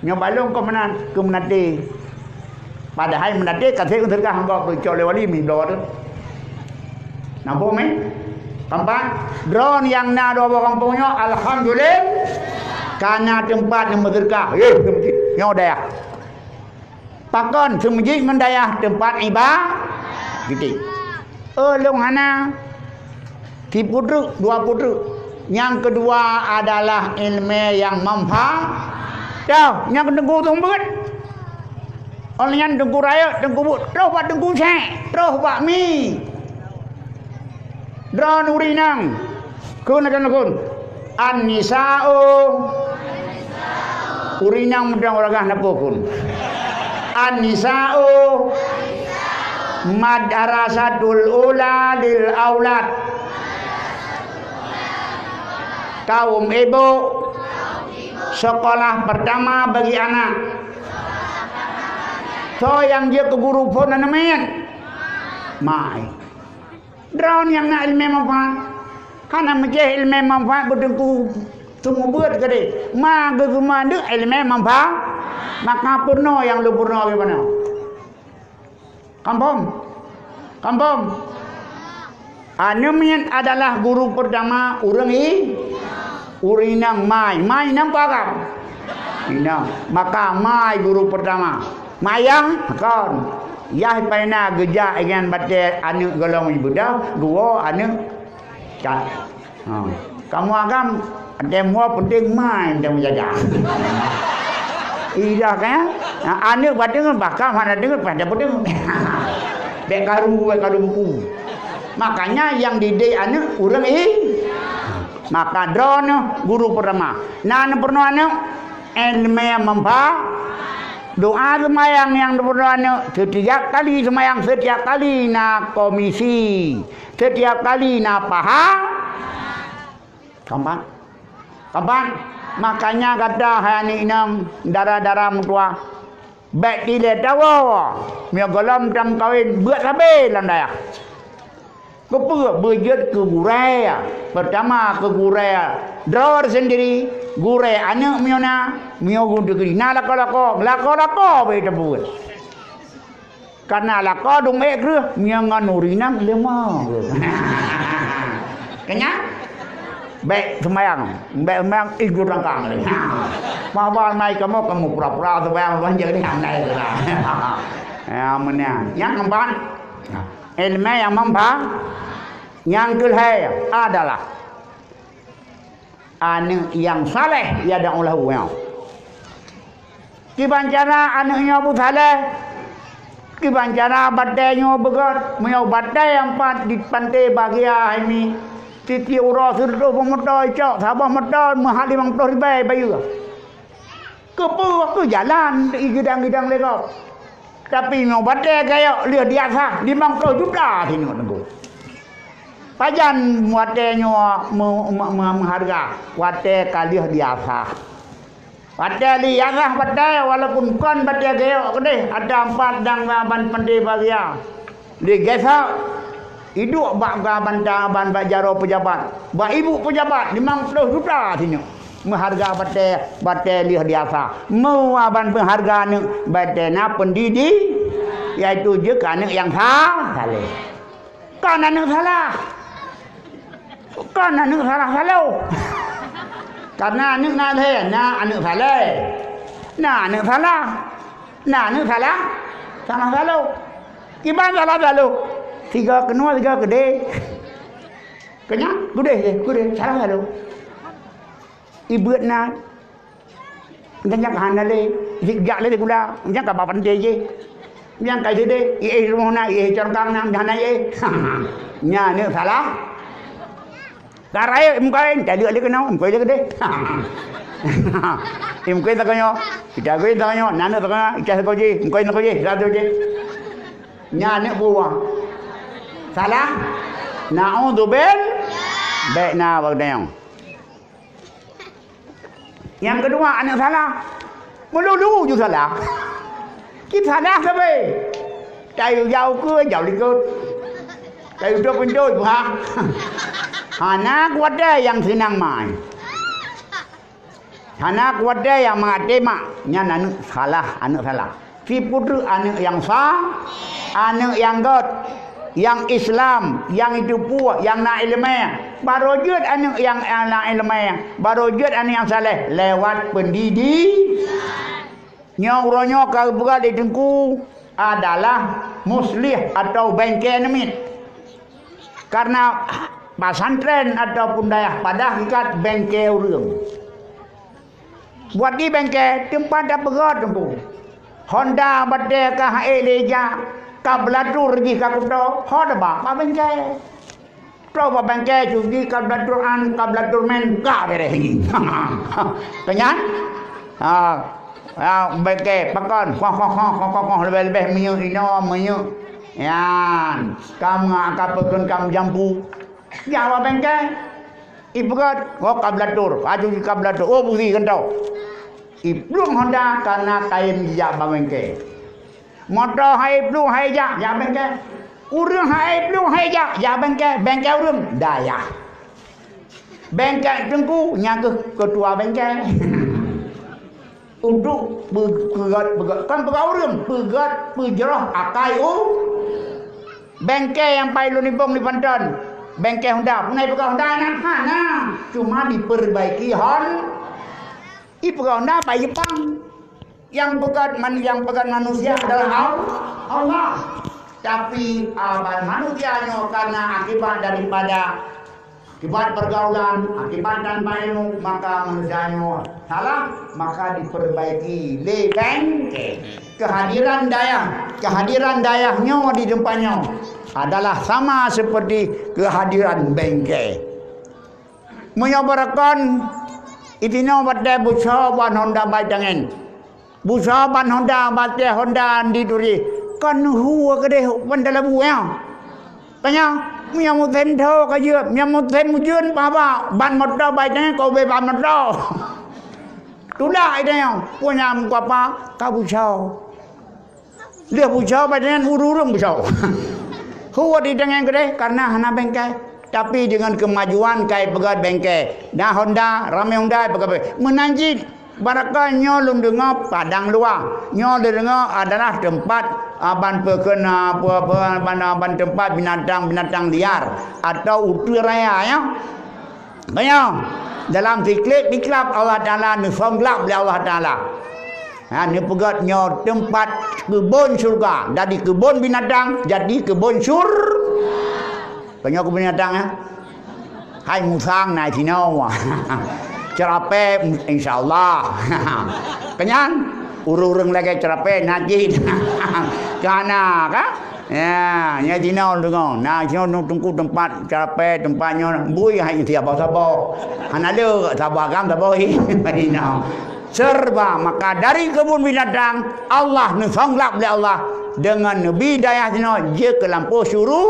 Nyoe balong keu meunan, keu meunaté. Padahai meunaté ka sép seudeukah anggô cok lé wali mi bloe tu. Nampak mé? Tampak? Droeneuh nyang na dua boh gampông nyoe, alhamdulillah. Kana teumpat nyang meuseudeukah, eh, seumeujid. Nyoe dayah. Pakon seumeujid ngon dayah teumpat iba-, geuti. Oh, lôn hana. Sipeue treuk, dua peue treuk. Nyang keudua adalah iéleumé nyang manfa-, toh, nyang teungku seumeubeuet. Óh lheueh nyan teungku rayeuk, teungku buet, troh bak teungku sek, troh bak mi. Droeneuh ureueng inong, kheun lagèe nyoe kheun, "An-nisa'u." Ureueng inong mudong uragah na peue kheun. "An-nisa'u madrasatul ula lil aulad." Kaum ibu, sekolah pertama bagi anak. Soe nyang jeuet keu guru phon aneuk miet? Mai. Droeneuh nyang na iéleumé manfaat. Hana meucéh iéleumé manfaat beuteungku seumeubeuet keudéh. Ma geuseumeudeuk iéleumé manfaat. Maka peurunoe nyang lôn peurunoe bagaimana? Kampông. Kampông. Aneuk miet adalah guru pertama ureueng i-, ureueng inong mai. Mai inong peue agam? Inong. Maka mai guru pertama. Mayang kon. Yah paina geujak ngon batée aneuk golom ibuda, geuwoe aneuk cat. Ha. Kamoe agam, watée moe peunteng mai watée meujaga. Idah kan? Ha, aneuk bateungeut bahkan hana deungeut pada peudeungeut. Bék karu, bék karu buku. Makanya nyang didik aneuk ureueng i-, maka droeneuh guru pertama. Na neupeureunoe aneuk? Iéleumé manfa-, doa seumayang nyang neupeureunoe aneuk, setiap kali seumayang, setiap kali na komisi, setiap kali na paha-, Kapan? Kapan? Makanya gata hai aneuk inong, dara-dara meutuwah, bék dilée tawoe, meunyoe gohlom tameukawen, beuet sabe lam dayah. Keupeue? Beujeuet keu gurée, peurtama keu gurée droe sendiri, gurée aneuk meunyoe na, meunyoe gurée na lakoe-lakoe, lakoe-lakoe bék tapeubuet. Karena lakoe dum ék kreueh, meunyoe ngon ureueng inong leumah. Keunyan? Bék seumayang, bék seumayang, ih, gurée tangkang lé. Maba mai kamoe, kamoe pura-pura seumayang, ban jadi hana lé. Ya, meunan. Nyang keempat, iéleumé nyang manfa-, nyang keulhée adalah aneuk nyang saleh, ya dan ulah ueng. Kiban cara aneuk nyoe beusaleh? Kiban cara batée nyoe beugét? Meunyoe batée nyang pat di Panté Bahagia hai mi, tiep-tiep uroe sireutôh boh moto icok, saboh moto meuhat limong ploh ribée bayeue. Keupeue? Keu jalan igeudang-geudang lé gob. Tapi meunyoe batée gayok lheueh diasah, limong ploh juta sinyoe teungku. Pajan watée nyoe meu-, meu-, meu-, meuhareuga? Watée ka lheueh diasah. Watée lheueh diasah batée, walaupun kon batée gayok keudeh, ada empat dang ban Panté Bahagia. Digesek, iduek bak ka banta ban bak jaroe peujabat, bak ibu peujabat limong ploh juta sinyoe. Meuhareuga batée, batée lheueh diasah. Meu ban meuhareuga aneuk, batée na peundidik, yaitu jeuet keu aneuk nyang sa-, saleh. Kon aneuk salah. Kon aneuk salah saloh. Karena aneuk na lhée, na aneuk saleh, na aneuk salah, na aneuk salah, salah saloh. Kiban salah saloh? Sigoe keunoe, sigoe keudeh. Keunyan, keudeh, keudeh, salah saloh. Ibeuet na, nyang hana lé, jak lé sikula, nyang ka bak panté jih. Nyang ka sideh, iéh rumoh na, iéh congkang na, hana iéh. Nyan aneuk salah. Ka rayeuk meukawen, taleuek lé keunoe, meukawen lé keudeh. Meukawen sagoe nyoe, ita kawen sagoe nyoe, na aneuk sagoe nyoe, ita sagoe jih, meukawen sagoe jih, sagoe jih. Nyan aneuk buah. Salah? Naudzubil-, bék na bak geutanyoe. Nyang keudua, aneuk salah. Meululu ju salah. Cit salah sabe. Tayue jauh keue, jauh likot. Tayue dop pintoe, bah. Hana kuat deh nyang seunang mai. Hana kuat deh nyang mangat teuma. Nyan aneuk salah, aneuk salah. Sipeue treuk aneuk nyang sa-, aneuk nyang gét. Nyang Islam, nyang jiteupeue, nyang na iéleumé, barô jeuet aneuk nyang, nyang na iéleumé, barô jeuet aneuk nyang saleh lewat pendidik. Nyoe uroe nyoe ka geupeugah lé Teungku adalah muslih atau bengke aneuk miet. Karena pesantren ataupun dayah padah ikat bengke ureuëng. Buet di bengke teumpat tapeugöt Teungku. Honda batée ka han ék lé jak, ka beulatur jih ka kuto, ho teuba bak bengke. Troh bak bengke cuci ka beulatur an, ka beulatur men, ka beureh. Keunyan? Ha. Ha, bengke pakon, koh, koh, koh, leubeh-leubeh minyeuk inoe, minyeuk. Nyan, ka meuak ka peukon ka meujampu. Jak bak bengke. Ipeugöt, oh, ka beulatur, aju jih ka beulatur, oh, beusi geutanyoe. Iplueng Honda kana kayém jijak bak bengke. Moto hai plueng hai jak, jak bengke. Ureuëng hai plueng hai jak, jak bengke, bengke ureuëng dayah. Bengke Teungku nyang keuh keutua bengke. Untuk peu-, peugöt, peugöt, kan peugöt ureuëng, peugöt peujroh akai u bengke nyang pai lôn ibong di Panton. Bengke Honda, puna peugöt Honda nyan hana, cuma diperbaiki hon. Ipeugöt Honda pai Jepang. Nyang peugöt man-, nyang peugöt manusia adalah Al-, Allah. Tapi, ah, ban manusia nyoe karena akibat daripada Akibat pergaulan, akibat tanpa ilmu, maka manusia nyoe salah, maka diperbaiki lé bengke. Kehadiran dayah, kehadiran dayah nyoe di teumpat nyoe adalah sama seperti kehadiran bengke. Meunyoe beurakon, itinoe batée busoe ban Honda bai tangen. Busoe ban Honda, batée Honda di turi. Kon hu keudeh ban talabu, ya. Tanya, meunyo musém tho ka jeuet, meunyo musém ujeuen, bah-bah, ban moto bai tangen, ka ubé ban moto. Tulak i tanyoe, peue nyang muka apa, ka busoe. Lheueh busoe, bai tangen ureuëng-ureuëng busoe. Hu di tangen keudeh, karena hana bengke. Tapi dengan kemajuan kai peugöt bengke. Na Honda, ramé Honda peugöt bengke. Meunan cit, barangkapeue nyoe lôn deungoe padang luwa. Nyoe lôn deungoe adalah teumpat, ah, ban peukon, ah, peue, peue, ban, ah, ban teumpat binatang-binatang liar atau uteue raya, ya. Meunyoe dalam siklep-siklap Allah Taala neusong glab lé Allah Taala. Ha, neupeugöt nyoe teumpat keubon syurga, dari keubon binatang jadi keubon syur-, Tanyoe keu binatang, eh? Hai musang na sinoe. Ceurapée, insya Allah. Keunyan, ureuëng-ureuëng lagée ceurapée na cit. Kana ka? Ya, nya sinoe deungoe. Na sinoe teungku teumpat ceurapée, teumpat nyoe bui hai siapa-sapa. Hana le saba agam saba hi. Sinoe. Serba maka dari keubon binatang, Allah neusong glab lé Allah deungon neubi dayah sinoe jeuet keu lampôh syuru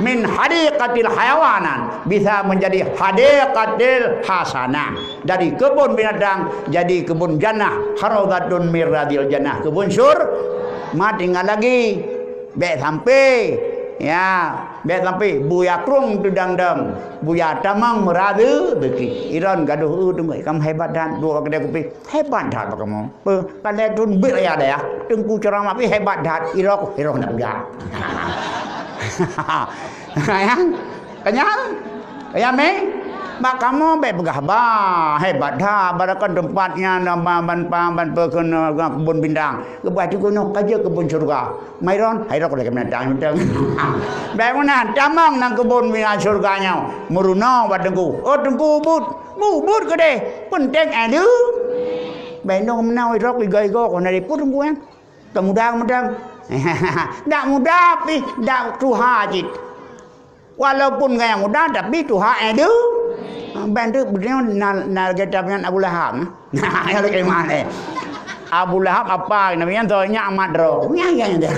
min hadiqatil hayawanan bisa menjadi hadiqatil hasanah. Dari keubon binatang jadi keubon jannah, harodatun miradil jannah, keubon syur. Ma tinggai lagi. Bék sampai, ya, bék sampai buya krong teudang dong, buya tamong meuradu beuki. Iron gadoh eu teungku, kamoe hebat that, duek keudée kupi. Hebat that bak kamoe. Peu, pandai tun bit ya deh ya. Teungku ceramah pi hebat that, irok, irok nak peugah. Ya. Kenyang? Kaya meh? Bak kamoe bék peugah bah, hebat that, barakan teumpat nyan ban, ban, ban, ban peukon, eh, keubon bintang. Keubah tu keunoe ka jeuet keubon syurga. Mairon, hai rok lagée binatang, binatang. Bék meunan, tamong nang keubon bintang syurga nyoe. Meurunoe bak teungku. Oh, teungku ubit. Ubit keudeh. Peunteng adu. Bék nong meunan rok igo-igo kon dari pun teungku nyan. Keumudah-mudah. Dak mudah pih, dak tuha cit. Walaupun gaya muda, tapi tuha édu. Bantu beliau na, na lagée tapian Abu Lahab. Nah, ya lagée mana? Abu Lahab apa? Nabi yang tu nyak amat ro. Nya, ya, ya.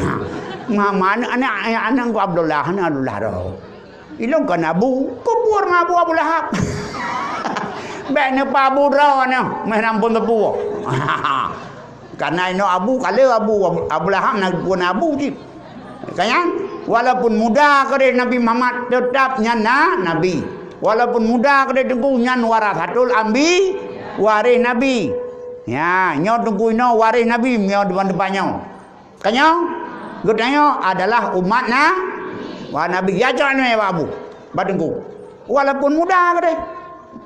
Mama anak, anak, anak ku Abdullah, anak Abdullah ro. Ilong kan Abu, kubur ma Abu, Abu Lahab. Bék neupa Abu ro nyoe, meh rampun teupue. Karena inoe Abu, kala Abu, Abu Lahab na pun Abu cit. Kan nyan? Walaupun muda keudeh Nabi Muhammad, tetap nyan na Nabi. Walaupun muda keudeh teungku, nyan warasatul anbi, waréh Nabi. Ya, nyoe teungku inoe waréh Nabi, nyoe depan-depan nyoe. Kan nyoe? Geutanyoe adalah umat na-, Wah, Nabi, ya cok nyoe bak abu, bak teungku. Walaupun muda keudeh.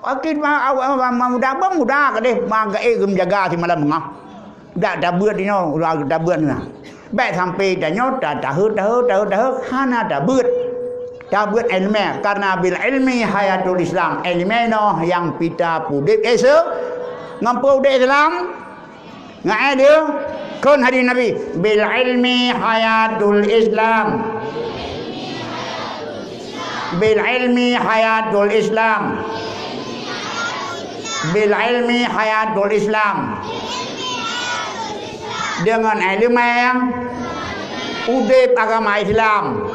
Akhé ma-, ma-, ma-, muda bang muda keudeh, ma gaéh geumeujaga simalam beungoh. Dak tabeuet nyoe, ulah tabeuet nyoe. Bèk sampai tanyoe ta-, taheuet, taheuet, taheuet, taheuet, hana tabeuet. Tabeuet ileumèe, karena bil ilmi hayatul Islam. Ileumèe noh nyang pita udép Islam. Ngon peue udép Islam? Ngon ilmu. Kon hadis Nabi, "Bil ilmi hayatul Islam." Bil ilmi hayatul Islam. Bil ilmi hayatul Islam. Deungon ileumèe udép agama Islam.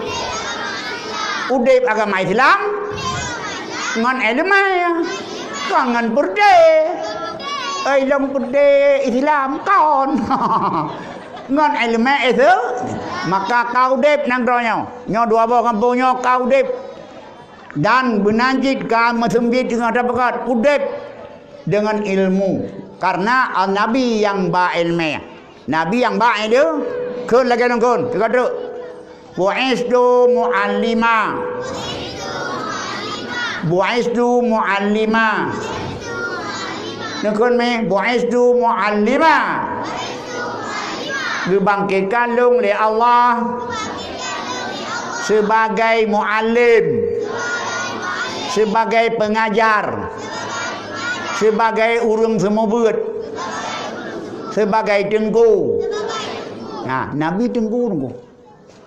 Udép agama Islam ngon ileumèe. Kon ngon peureudèe. Oi, lôn peureudèe Islam kon. Ngon ileumèe Islam, maka ka udép nanggroe nyoe. Nyoe dua boh gampông nyoe ka udép. Dan meunan cit ka meuseumbiet teungoh tapeugah udép deungon ilmu. Karena Nabi nyang ba ileumèe. Nabi nyang ba ileu-, kheun lagèe nyoe kheun, teuka treuk. "Bu'istu mu'allima." "Bu'istu mu'allima." Neukheun mé, "Bu'istu mu'allima." Geubangkitkan lôn lé Allah sebagai muallim, sebagai pengajar, sebagai ureueng seumeubeuet, sebagai teungku. Nah, Nabi teungku, teungku.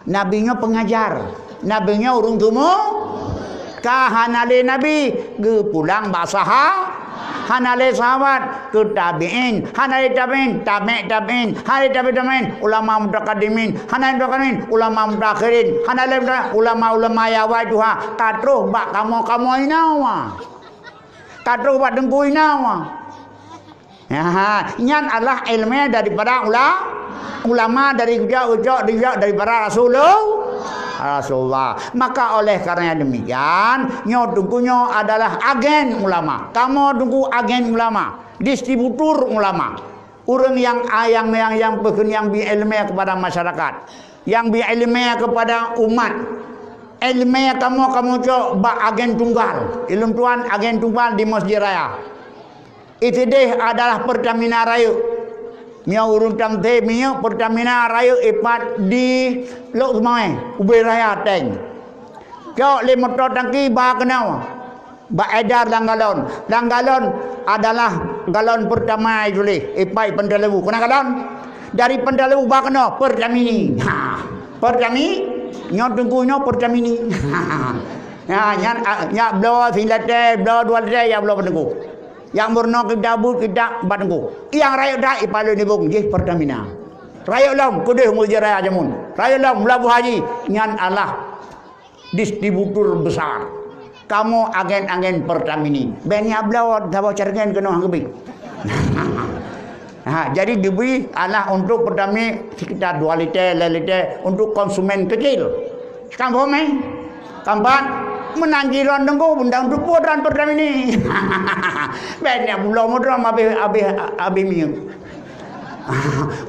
Nabi nyoe pengajar. Nabi nyoe ureueng tumu. Ka hana lé Nabi, geupulang bak saha-, hana lé sahabat, keu tabi'in, hana lé tabi'in, tabi' tabi'in, hana lé tabi' tabi'in, ulama mutakadimin, hana lé mutakadimin, ulama mutakhirin, hana lé muta-, ulama-ulama nyang awai tuha, ka troh bak kamoe-kamoe inoe. Ka troh bak teungku inoe. Aha, nyan adalah ileumèe daripada ula-, ulama dari geucok-geucok dari, daripada Rasulullah. Rasulullah. Maka oleh karena demikian, nyoe teungku nyoe adalah agen ulama. Kamoe teungku agen ulama, distributor ulama. Ureueng nyang, nyang, nyang, nyang peukheun nyang bi ileumèe kepada masyarakat, nyang bi ileumèe kepada umat. Ileumèe kamoe, kamoe cok bak agen tunggal. Ilôn tuan agen tunggal di Masjid Raya. Isideh adalah Pertamina rayeuk. Nyoe ureueng tamthe minyeuk Pertamina rayeuk ipat di Lhokseumawe, ubé raya tank. Cok lé moto tangki ba keunoe, bak edar lam galon. Lam galon adalah galon pertama ituléh, ipat Pantalebu. Keunan galon? Dari Pantalebu ba keunoe, Pertamini. Ha, Pertami-, nyoe teungku nyoe Pertamini. Ha, nyan, a, nyak bloe silitè, bloe dua liter, ya bloe bak teungku. Nyang meurunoe kita buet kita bak teungku. Nyang rayeuk that ipalon nibong jih Pertamina. Rayeuk lom keudeh Masjid Raya jameun. Rayeuk lom Labuhan Haji, nyan adalah distributor besar. Kamoe agen-agen Pertamini. Bèk nyak bloe saboh cergen keunoe han geubri. Ha, jadi dibri adalah untuk Pertamini sekitar dua liter, lhèe liter untuk konsumen kecil. Kan paham, eh? Keempat, meunan jih droen teungku benda untuk peue droen Pertamini. Bèk nyak bloe moto abéh, abéh, abéh minyeuk.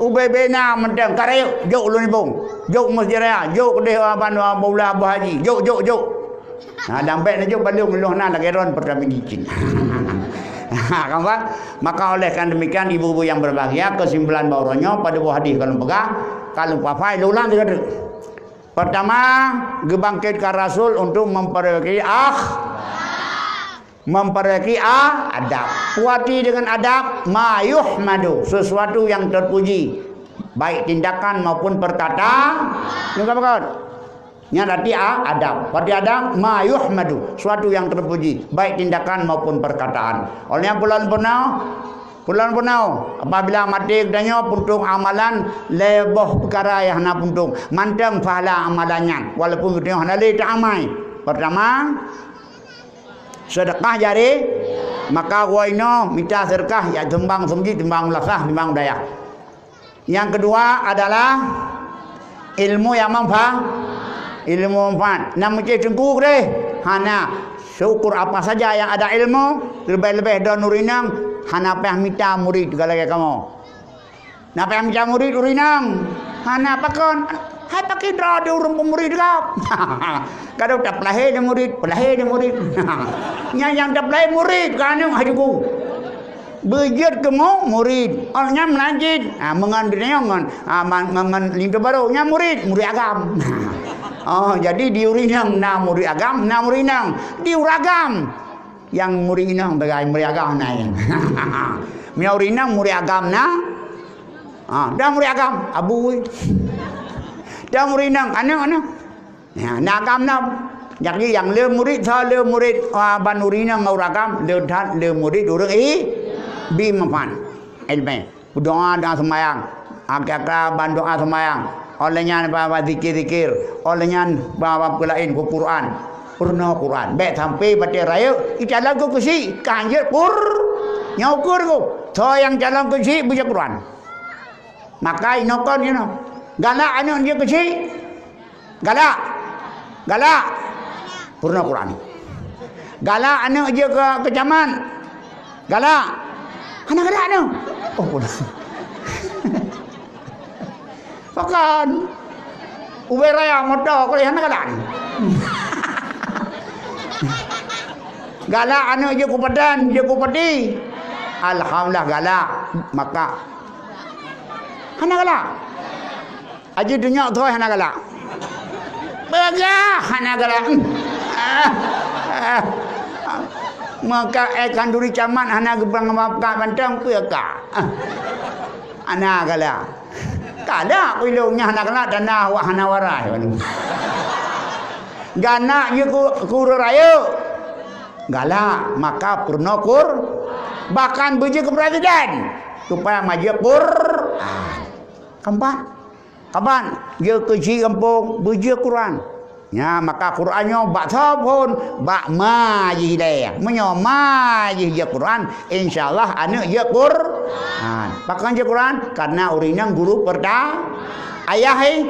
Ubé-bé na mantong, ka rayeuk, jok ulôn nibong. Jok Masjid Raya, jok keudeh Abah, Abah Ula, Abah Haji. Jok, jok, jok. Ha, dan bèk neujok bak lôn, lôn hana lagèe droen Pertamini cit. Ha, kan, Pak? Maka oleh karena demikian, ibu-ibu yang berbahagia, kesimpulan bak uroe nyoe, pada buah hadis ka lôn peugah, ka lôn papai, lôn ulang tiga kali. Pertama, geubangkitkan Rasul untuk memperbaiki akh-, memperbaiki a-, adab. Kuati dengan adab, ma yuhmadu, sesuatu yang terpuji, baik tindakan maupun perkataan. Nyoe ka pakon? Nyan arti a-, adab. Arti adab, ma yuhmadu, sesuatu yang terpuji, baik tindakan maupun perkataan. Oleh nyan, pulan peunoh, pulan peunoh, apabila maté geutanyoe puntông amalan, lhèe boh peukara nyang hana puntông, mantong pahala amalan nyan, walaupun geutanyoe hana lé ta-amai. Pertama, Seudeukah jari, maka woe inoe mita seudeukah, ya teumbang seumjit, teumbang ulasah, teumbang udayah. Nyang keudua adalah ilmu nyang manfa-, ilmu manfaat. Na meucéh teungku deh? Hana. Seukur apa saja nyang ada ilmu, leubeh-leubeh droen ureueng inong, hana payah mita murit lagèe kamoe. Na payah mita murit ureueng inong? Hana, pakon? Hai pakri droe di ureuëng peumurit gab. Kadang tapeulahé di murit, peulahé di murit. Nyan nyang tapeulahé murit, ka aneuk hai juku. Beujeuet keu mu-, murit. Oh, nyan meulanjut. Ah, meungon di nyoe ngon, ah, man-, ngon, ngon linto barô. Nyan murit, murit agam. Oh, jadi di ureuëng inong na murit agam, na murit inong. Di ureuëng agam. Nyang murit inong tegai murit agam na nyan. Meunyoe ureuëng inong murit agam na. Ah, dah murit agam, abu. Dah murit inong, aneuk, aneuk. Ya, na agam nam. Jadi nyang le murit, sa le murit, ah, ban ureuëng inong ngon ureuëng agam, le that le murit ureuëng i-, bi manfaat. Ilmu. Doa, doa sembahyang. Akhé-akhé ban doa sembahyang. Oleh nyan ba, ba zikir-zikir. Oleh nyan ba, ba peulaén ku Quran. Peurunoe Quran. Bèk sampai batée rayeuk, icalon keu keuchik, ka hanjeuet pur. Nyoe ukeue ku. Soe nyang calon keuchik, beujeuet Quran. Maka inoe kon inoe. Galak aneuk jeuet keuchik. Galak. Galak. Peurunoe Quran. Galak aneuk jeuet keu, keu camat. Galak. Hana galak aneuk. Oh, peurunoe. Pakon. Ubé raya moto keu hana galak. Galak aneuk jeuet keu padan, jeuet keu padi. Alhamdulillah galak. Maka hana galak. Aji dunyok thoi hana galak. Peugah hana galak. Ah, ah. Maka, eh, khanduri camat hana geubang maaf ka banteng, peue ka? Ah. Hana galak. Ka ada ilong nyan hana galak, tanah awak hana warai. Galak jeuet keu, keu ureuëng rayeuk. Galak, maka peurunoe Qur-, bahkan beujeuet keu presiden. Supaya maju Qur-, ah. Keempat. Kaban, jeuet keu chik gampông, beujeuet Quran. Nya, maka Quran nyoe bak soe phon, bak ma jih ilée. Meunyoe ma jih jeuet Quran, insya Allah aneuk jeuet Quran. Pakon jeuet Quran? Karena ureuëng inong guru perta-, ayah, eh?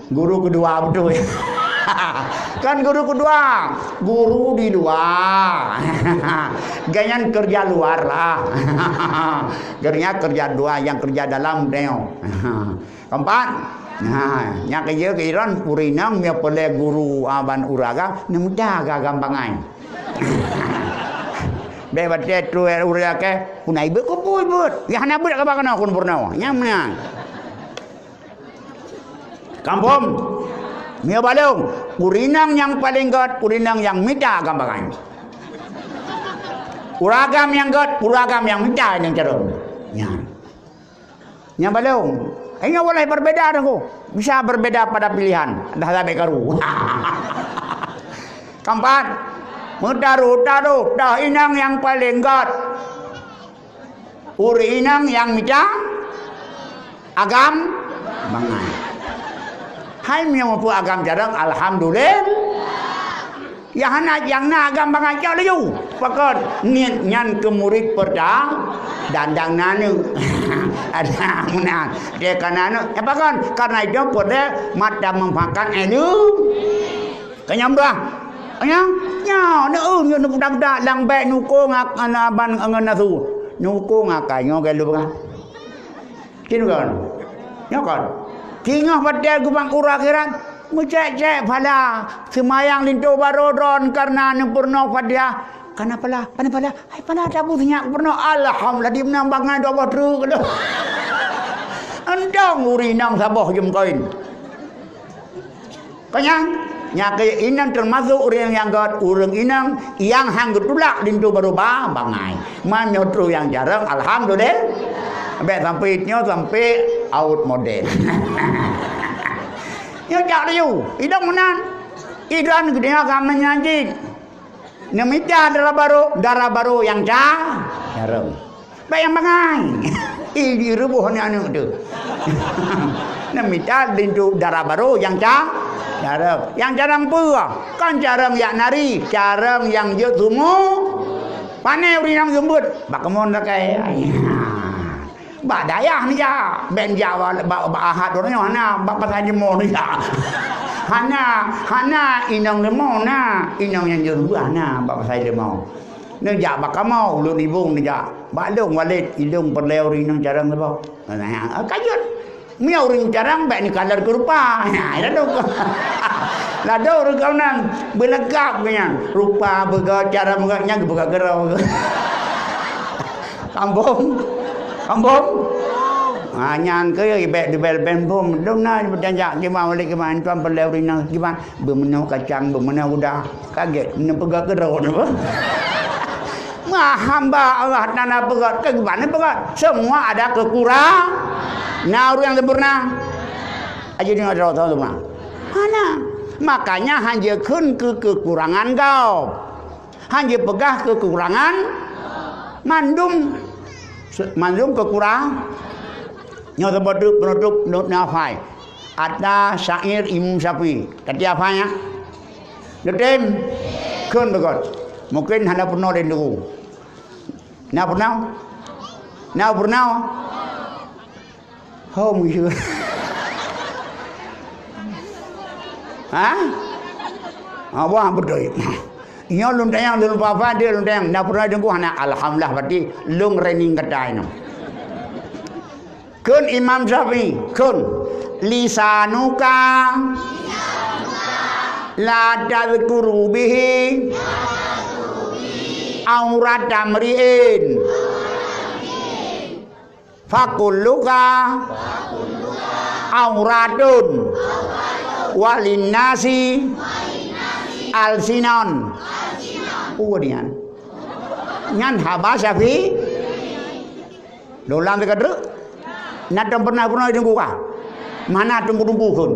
Guru kedua beutôi. Kan guru kedua, guru di luar. Ganyan kerja luar lah. Kerja, kerja dua, yang kerja dalam nyoe. Keempat, nah, nyang keujeuet keu Iran, ureuëng inong meunyoe peureulée guru, ah, ban ureuëng agam, neumita agam bangai. Bèk batée trok ureuëng akée, puna ibeuet, keupeue ibeuet. Ya hana beuet ka bak keunoe, kun peurunoe. Nyang meunan. Kampung, meunyoe balong, ureuëng inong nyang paleng gét, ureuëng inong nyang mita agam bangai. Ureuëng agam nyang gét, ureuëng agam nyang mita nyang carông. Nyan. Nyang balong. Ini boleh berbeda, Teungku. Bisa berbeda pada pilihan. Dah sampai karu. Keempat, meutaruh-taruh, dah inong nyang paleng gét. Ureuëng inong nyang mita agam bangai. Hai meunyoe muphom agam carông, alhamdulillah. Ya hana nyang na agam bangai cok laju. Pakon niet nyan keu murit perta-, dan dang na aneuk. Ada meunan. Dia kan aneuk. Eh, pakon? Karena itu pada mata memanfaatkan ilmu. Kenyang bah. Nya, nya, neu, neu, neu, dak, dak, lam bèk nukong ak-, ana ban ngon nasu. Nukong akai nyoe galu bah. Cit kan? Nyoe kan? Singoh batée geubang uroe akhirat, meucék-cék phala, seumayang linto barô droen karena neupeurunoe Fatihah. Kana phala, kana phala, hai phala tabu sinyak peurunoe. Alhamdulillah, di meunan bangai dua boh treuk tu. Entong ureuëng inong saboh jeuem koin. Konyang, nyang keu inong teumasok ureuëng nyang gét, ureuëng inong nyang han geutulak linto barô ba bangai. Man nyoe troh nyang carông, alhamdulillah. Bèk sampai nyoe sampai out model. Nyoe jak laju, idong meunan. Idong geudeungoe agam nyan jih. Neumita dara barô, dara barô nyang ca-, carông. Bèk nyang bangai. Ih, jireubôh aneuk-aneuk tu. Neumita linto dara barô nyang ca-, carông. Nyang carông peue? Kon carông jak nari, carông nyang jeuet sumu. Pane ureuëng nyang jeuet bak keumun rakai. Bak dayah neujak, bèk neujak bak, bak, bak Ahad uroe nyoe hana, bak pasai limo neujak. Hana, hana inong limo na, inong nyang jeuet hana bak pasai limo. Neujak bak kamoe, ulôn ibong neujak. Bak lôn Walid, ilôn peureulée ureuëng inong carông leuboh. Ka jeuet. Meunyoe ureuëng carông bèk neukalon keu rupa. Nah, lalu, lalu ureuëng keunan beuleugab keu nyan. Rupa beugöt, carông beugöt, nyan geupeugöt keudroe. Sambông. Sambông. Ha, nyan keuh bèk dibel-bel bom. Dum na beujanjak kiban, oleh kiban, tuan peuleueh ureuëng nyan kiban. Beumeunoe kacang, beumeunoe udah. Kaget, neupeugah keudroe nyoe. Mah hamba Allah Taala peugah, keugeubah neupeugah. Semua ada kekurang. Na ureuëng nyang sempurna? Aja deungoe droe sempurna. Hana. Makanya hanjeuet kheun keu kekurangan gob. Hanjeuet peugah kekurangan mandum. Se-, mandum kekurang. Nyoe seubut penutup, penutup nafai. Ata syair Imam Syafi'i. Tati hafai, ya? Neutem? Kheun beugöt. Mungkin hana peurunoe lé Teungku. Na peurunoe? Na peurunoe? Hom, ya. Ha? Ha, wah, beutôi. Nyoe lôn tanyong, lôn papa dia lôn tanyong. Na peurunoe Teungku? Hana, alhamdulillah, berarti lôn rening kata inoe. Kheun Imam Syafi'i, kheun, "Lisanuka la tadzkuru bihi aurata mri'in. Fakulluka auratun walinnasi alsinon." Peue nyan? Nyan haba Syafi'i. Lôn ulang teuka treuk. Na tom peurunoe-peurunoe Teungku ka? Mana Teungku-teungku kheun?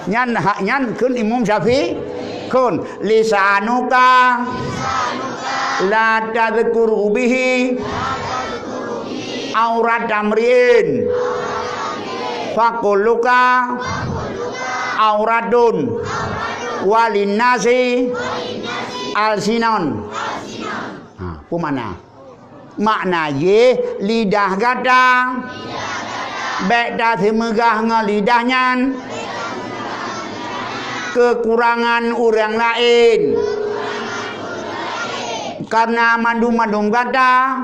Nyan hak nyan kheun Imam Syafi'i kheun, "Lisanuka la tadzkuru bihi aurata mri'in. Fakulluka auratun walinnasi alsinon." Ha, peue makna? Makna jih lidah gata. Bèk taseumeugah ngon lidah nyan kekurangan ureuëng laén. Karena mandum-mandum gata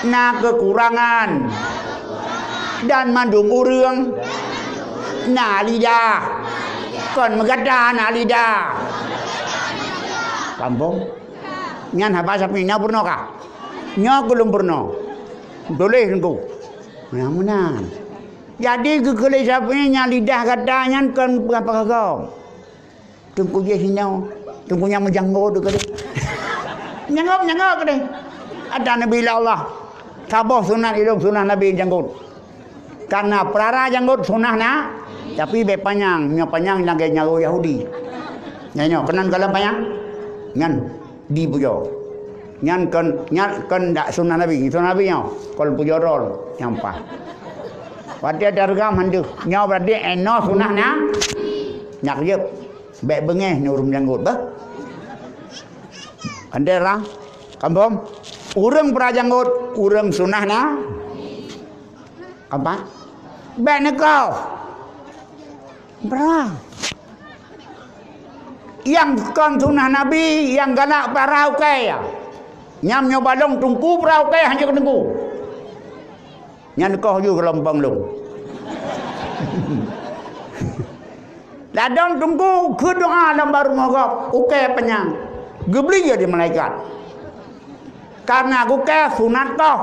na kekurangan, dan mandum ureuëng na lidah. Kon meugata na lidah. Kampung. Nyan haba Syafi'i, na peurunoe ka? Nyoe keuh lôn peurunoe. Tuléh Teungku. Nyang meunan. Jadi, geukheun lé Syafi'i nyan lidah gata nyan kon peugah-peugah gob. Teungku jih sinoe. Teungku nyang meujanggot keudeh. Nyanggot, nyanggot keudeh. Ada Nabi Allah. Saboh sunat ilong sunah Nabi janggot. Karena peurara janggot sunah na, tapi bèk panyang. Nyoe panyang lagèe nyaru Yahudi. Nyan nyoe, keunan kalon panyang. Nyan di pujoe. Nyan kon, nyan kon dak sunah Nabi. Sunah Nabi nyoe, kon pujoe rol nyang paih. Watèe tareugam han deuh. Nyoe berarti inoe sunah na. Nyak jeuet. Bèk beungèh nyoe ureueng janggot, bah. Andai rang, kampung. Ureueng peurara janggot, ureueng sunah na. Apa? Bèk neukoh. Bra. Nyang kon sunah Nabi, nyang galak peurara ukèe. Nyang nyoe balong teungku peurara ukèe hanjeuet teungku. Nyan koh ju keu lompong lôn. Ladôm teungku keu doa lam barumoh gob, ukèe panyang. Geubri di malaikat. Karena gukèe sunat koh.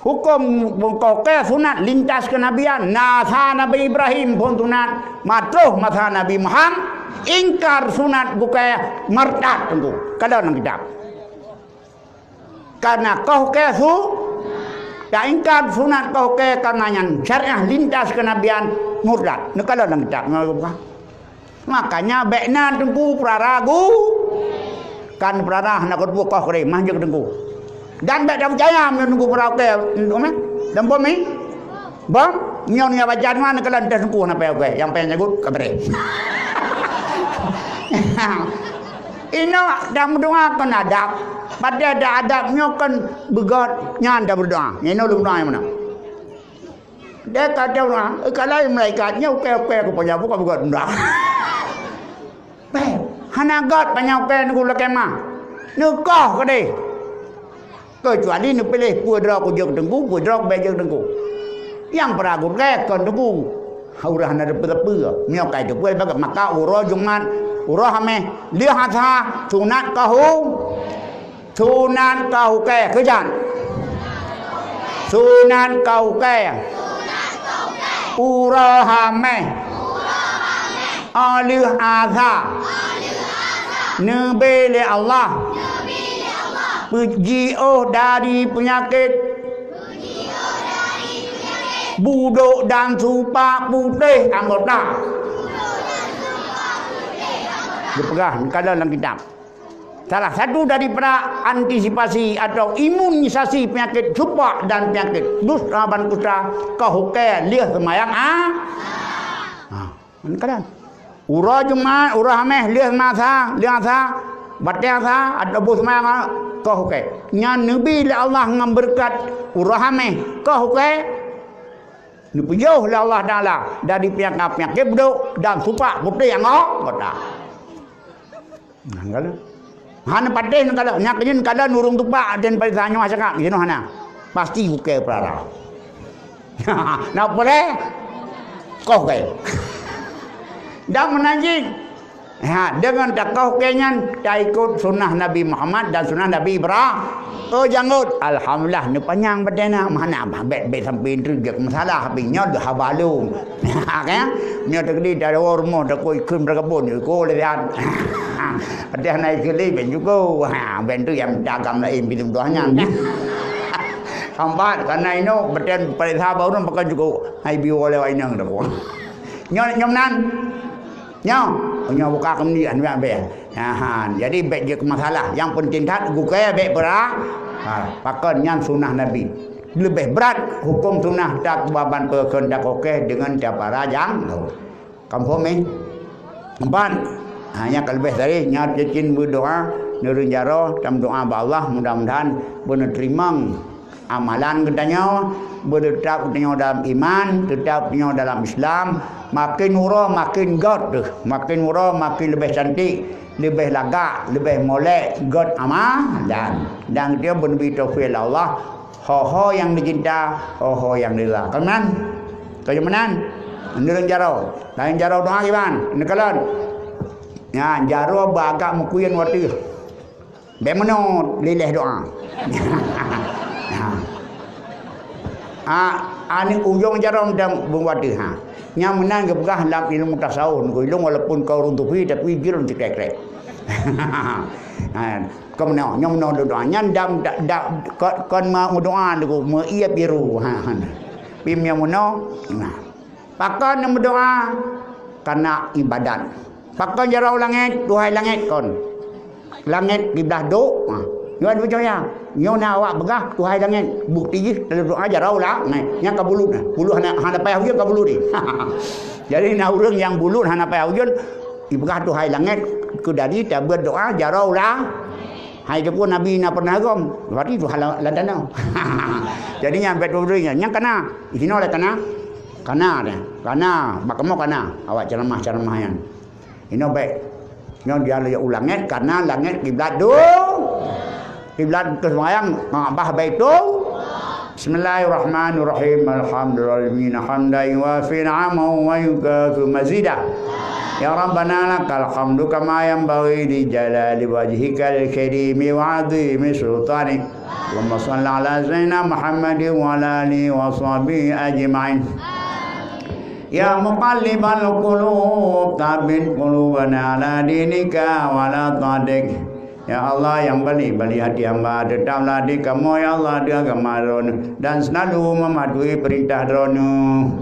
Huköm koh kèe sunat lintas keunabian. Masa Nabi Ibrahim phon sunat, ma troh masa Nabi Muhammad, ingkar sunat gukèe murtad teungku. Kalon lam kitab. Karena koh kèe su-, taingkar sunat koh kèe karena nyan syariah lintas keunabian murtad. Neukalon lam kitab. Makanya bèk na teungku peurara gu-, kan peurara hana kuteupeu koh keudeh, mah jeuet teungku. Dan bèk tapeucaya meunyoe teungku peurara ukèe, teungku meh, dan bom mi. Bom, nyoe nyang baca doa neukalon teuh teungku hana payah ukèe, nyang payah nyagut ka beureh. Inoe dak meudoa kon adab, padahai dak adab nyoe kon beugöt nyan dak meudoa. Nyoe lôn doa nyang meunan. Deh ka doa, eh, kalau malaikat nyoe ukèe-ukèe ku panyang buka buka tunda. Beh, hana göt panyang ukèe nunggu lakèe mah. Neukoh keudeh. Keucuali neupiléh peue droe kujok teungku, peue droe bèk jok teungku. Nyang peuragut kèe kon teungku. Uroe hana teupeu-teupeu. Meunyoe ka teupeu bagaimana, maka uroe Jumat, uroe Hamèh, lheueh Asa, sunat kahu, sunat kahukèe, keujan. Sunat kahukèe. Uroe Hamèh. Lheueh Asa. Neubi lé Allah. Peujiôh dari peunyakét. Budôk dan supak putéh anggota. Geupeugah, neukalon lam kitab. Salah satu daripada antisipasi atau imunisasi penyakit supak dan penyakit dusta ban kusta, kahukèe lheueh seumayang a-, ha. Kadang. Uroe Jumat, uroe Hamèh, lheueh Asa, lheueh Asa, batèe Asa, atau boh seumayang, kahukèe. Nyan neubi lé Allah ngon beureukat uroe Hamèh, kahukèe. Neupeujôh lé Allah Taala dari peunyakét-peunyakét budôk dan supak putéh anggota. Nah, kalau. Hana patéh neukalon, nyan keunyan neukalon ureueng tupak dan pada nyoe cakap, jinoe hana. Pasti bukée peurara. Na peuré? Koh kée. Dan meunan jih. Ha, deungon takoh kée nyan, taikot sunnah Nabi Muhammad dan sunnah Nabi Ibrahim. Oh, janggot. Alhamdulillah, neupanyang batée na. Mana bah, bèk, bèk sampai intrik jak masalah, tapi nyoe dah haba lom. Ha, kan? Nyoe teukeudi tawoe rumoh, takoi kheun beureukeubon, iko lé siat. Padahai na ikeu lé ben juko. Ha, ben tu nyang dagang laén pintoe doh nyan. Hambat, karena inoe beten pareksa baru pakai juko. Hai biwa lewat inong tu. Nyoe, nyoe meunan. Nyoe, nyoe buka kemudian, biar, biar. Aha, jadi bèk jeuet keu masalah. Yang penting that gukée bèk beura-, ha, pakon nyan sunnah Nabi. Leubeh brat huköm sunnah that ban peukheun takoh kée deungon tapara janggot. Kamoe faham, eh? Empat. Ha, nyang ka leubeh tadi, nyan cicin meudoa, neureueng jaroe, tameudoa bak Allah, mudah-mudahan beuneuterimong amalan geutanyoe, beuteutab geutanyoe dalam iman, teutab geutanyoe dalam Islam, makin uroe makin göt deuh, makin uroe makin leubeh cantik, leubeh lagak, leubeh molek, göt amalan. Dan geutanyoe beuneubi taufik lé Allah, ho-ho nyang neucinta, ho-ho nyang neurila. Kon meunan? Kon meunan? Neureueng jaroe. Laén jaroe doa kiban, neukalon. Nyan, jaroe beuagak meukuyeuen watèe. Bèk meunoe lileh doa. Ha. Ah, aneuk ujong jaroe dan beuwatèe, ha. Nyang meunan geupeugah lam ilmu tasawuf, ngon ilmu walaupun kau ureueng sufi, tapi jeuet lôn sikrek-krek. Ha, kon meunoe, nyoe meunoe lôn doa. Nyan dam, da, da, kon, kon meu-, meudoa deungon meu-, iya biru. Ha, ha. Pih nyang meunoe, nah. Pakon nyang meudoa? Karena ibadat. Pakon jaroe langét, Tuhai langét kon. Langét kiblat dok. Ha. Nyoe neupercaya. Nyoe na awak peugah Tuhai langét. Bukti jih dalam doa jaroe langét. Nyang ka bulut na. Bulut hana, hana payah ujeuen ka bulut jih. Jadi na ureueng nyang bulut hana payah ujeuen, ipeugah Tuhai langét, keu jadi tabeuet doa jaroe la-, hai teupeu Nabi na pernah gom. Berarti Tuhan la-, lam tanoh. Jadi nyan bèk tuwoe nyan. Nyan kana. Di sinoe lé kana. Kana deh. Kana. Bak kamoe kana. Awak ceramah-ceramah nyan. Inoe bèk. Nyoe dia lé u langét, karena langét kiblat du-, kiblat keu seumayang, Ka'bah Baitul. Bismillahirrahmanirrahim. Alhamdulillahirabbil alamin. Hamdan yuwafi ni'amahu wa yukafi mazidah. Ya Rabbana lakal hamdu kama yanbaghi li jalali wajhikal karimi wa 'azimi sultanik. Allahumma shalli ala sayyidina Muhammadin wa ala alihi wa sahbihi ajma'in. Ya muqallibal qulub, tsabbit qulubana ala dinika wa ala tha'atik. Ya Allah, nyang bali-bali hati hamba, teutaplah di kamoe, ya Allah, di agama Droeneuh, dan seulalu meumatuhi peurintah Droeneuh.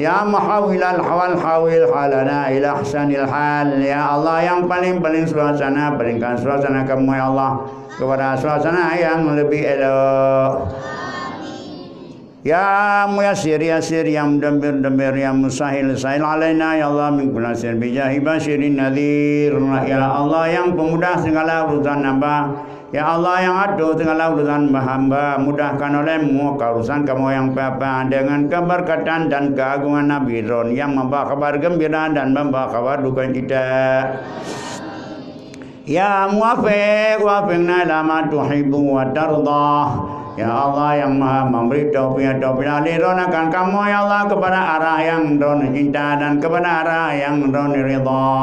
Ya muhawwilal ahwal, hawwil halana ila ahsanil hal. Ya Allah, nyang paleng-paleng suasana, palengkan suasana kamoe, ya Allah, keupada suasana nyang leubeh elok. Ya Muyassir, yassir, ya Mudabbir, dabbir, ya Musahhil, sahhil alaina, ya Allah, min kulli asir, bi jahi basyirin nadhir. Ya Allah, nyang peumudah segala urusan hamba. Ya Allah, nyang atur segala urusan hamba, mudahkan olehmu ka urusan kamoe nyang peue-peue deungon keubeureuketan dan keuagongan Nabi Droeneuh nyang membawa kabar geumbira dan membawa kabar dukon cita. Ya Muwaffiq, waffiqna ila ma tuhibbu wa tardah. Ya Allah yang Maha memberi taufik, taufik lé Droeneuh akan kamoe, ya Allah, kepada arah yang Droeneuh cinta dan kepada arah yang Droeneuh ridha.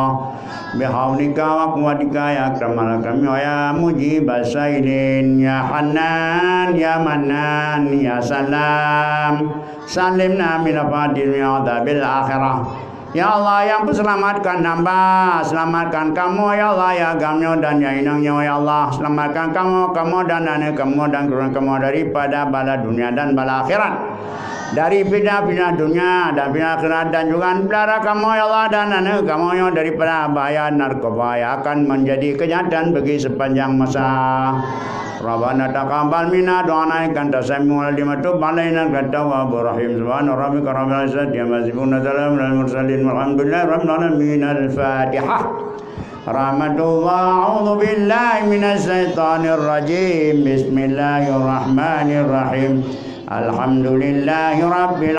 Bihaulika wa quwwatika ya akramal akramin, ya mujibas sailin, ya Hannan, ya Mannan, ya Salam. Salimna min fitnatil dunya wa adzabil akhirah. Ya Allah, yang peuselamatkan hamba, selamatkan kamoe, ya Allah, ya agam nyoe dan ya inong nyoe, ya Allah. Selamatkan kamoe, kamoe dan aneuk kamoe dan keluarga kamoe daripada bala dunia dan bala akhirat. Dari fitnah-fitnah dunia dan fitnah akhirat dan juga pelihara kamoe, ya Allah, dan aneuk kamoe nyoe daripada bahaya narkoba yang akan menjadi kejahatan bagi sepanjang masa. Rabbana taqabbal minna du'ana innaka antas samiul alim wa tub alaina innaka tawwabur rahim. Subhana rabbika rabbil izzati amma yasifun, wa salamun alal mursalin, walhamdulillahi rabbil alamin. Al-Fatihah. Rahmatullah, a'udzu billahi minasy syaithanir rajim. Bismillahirrahmanirrahim. Alhamdulillahi rabbil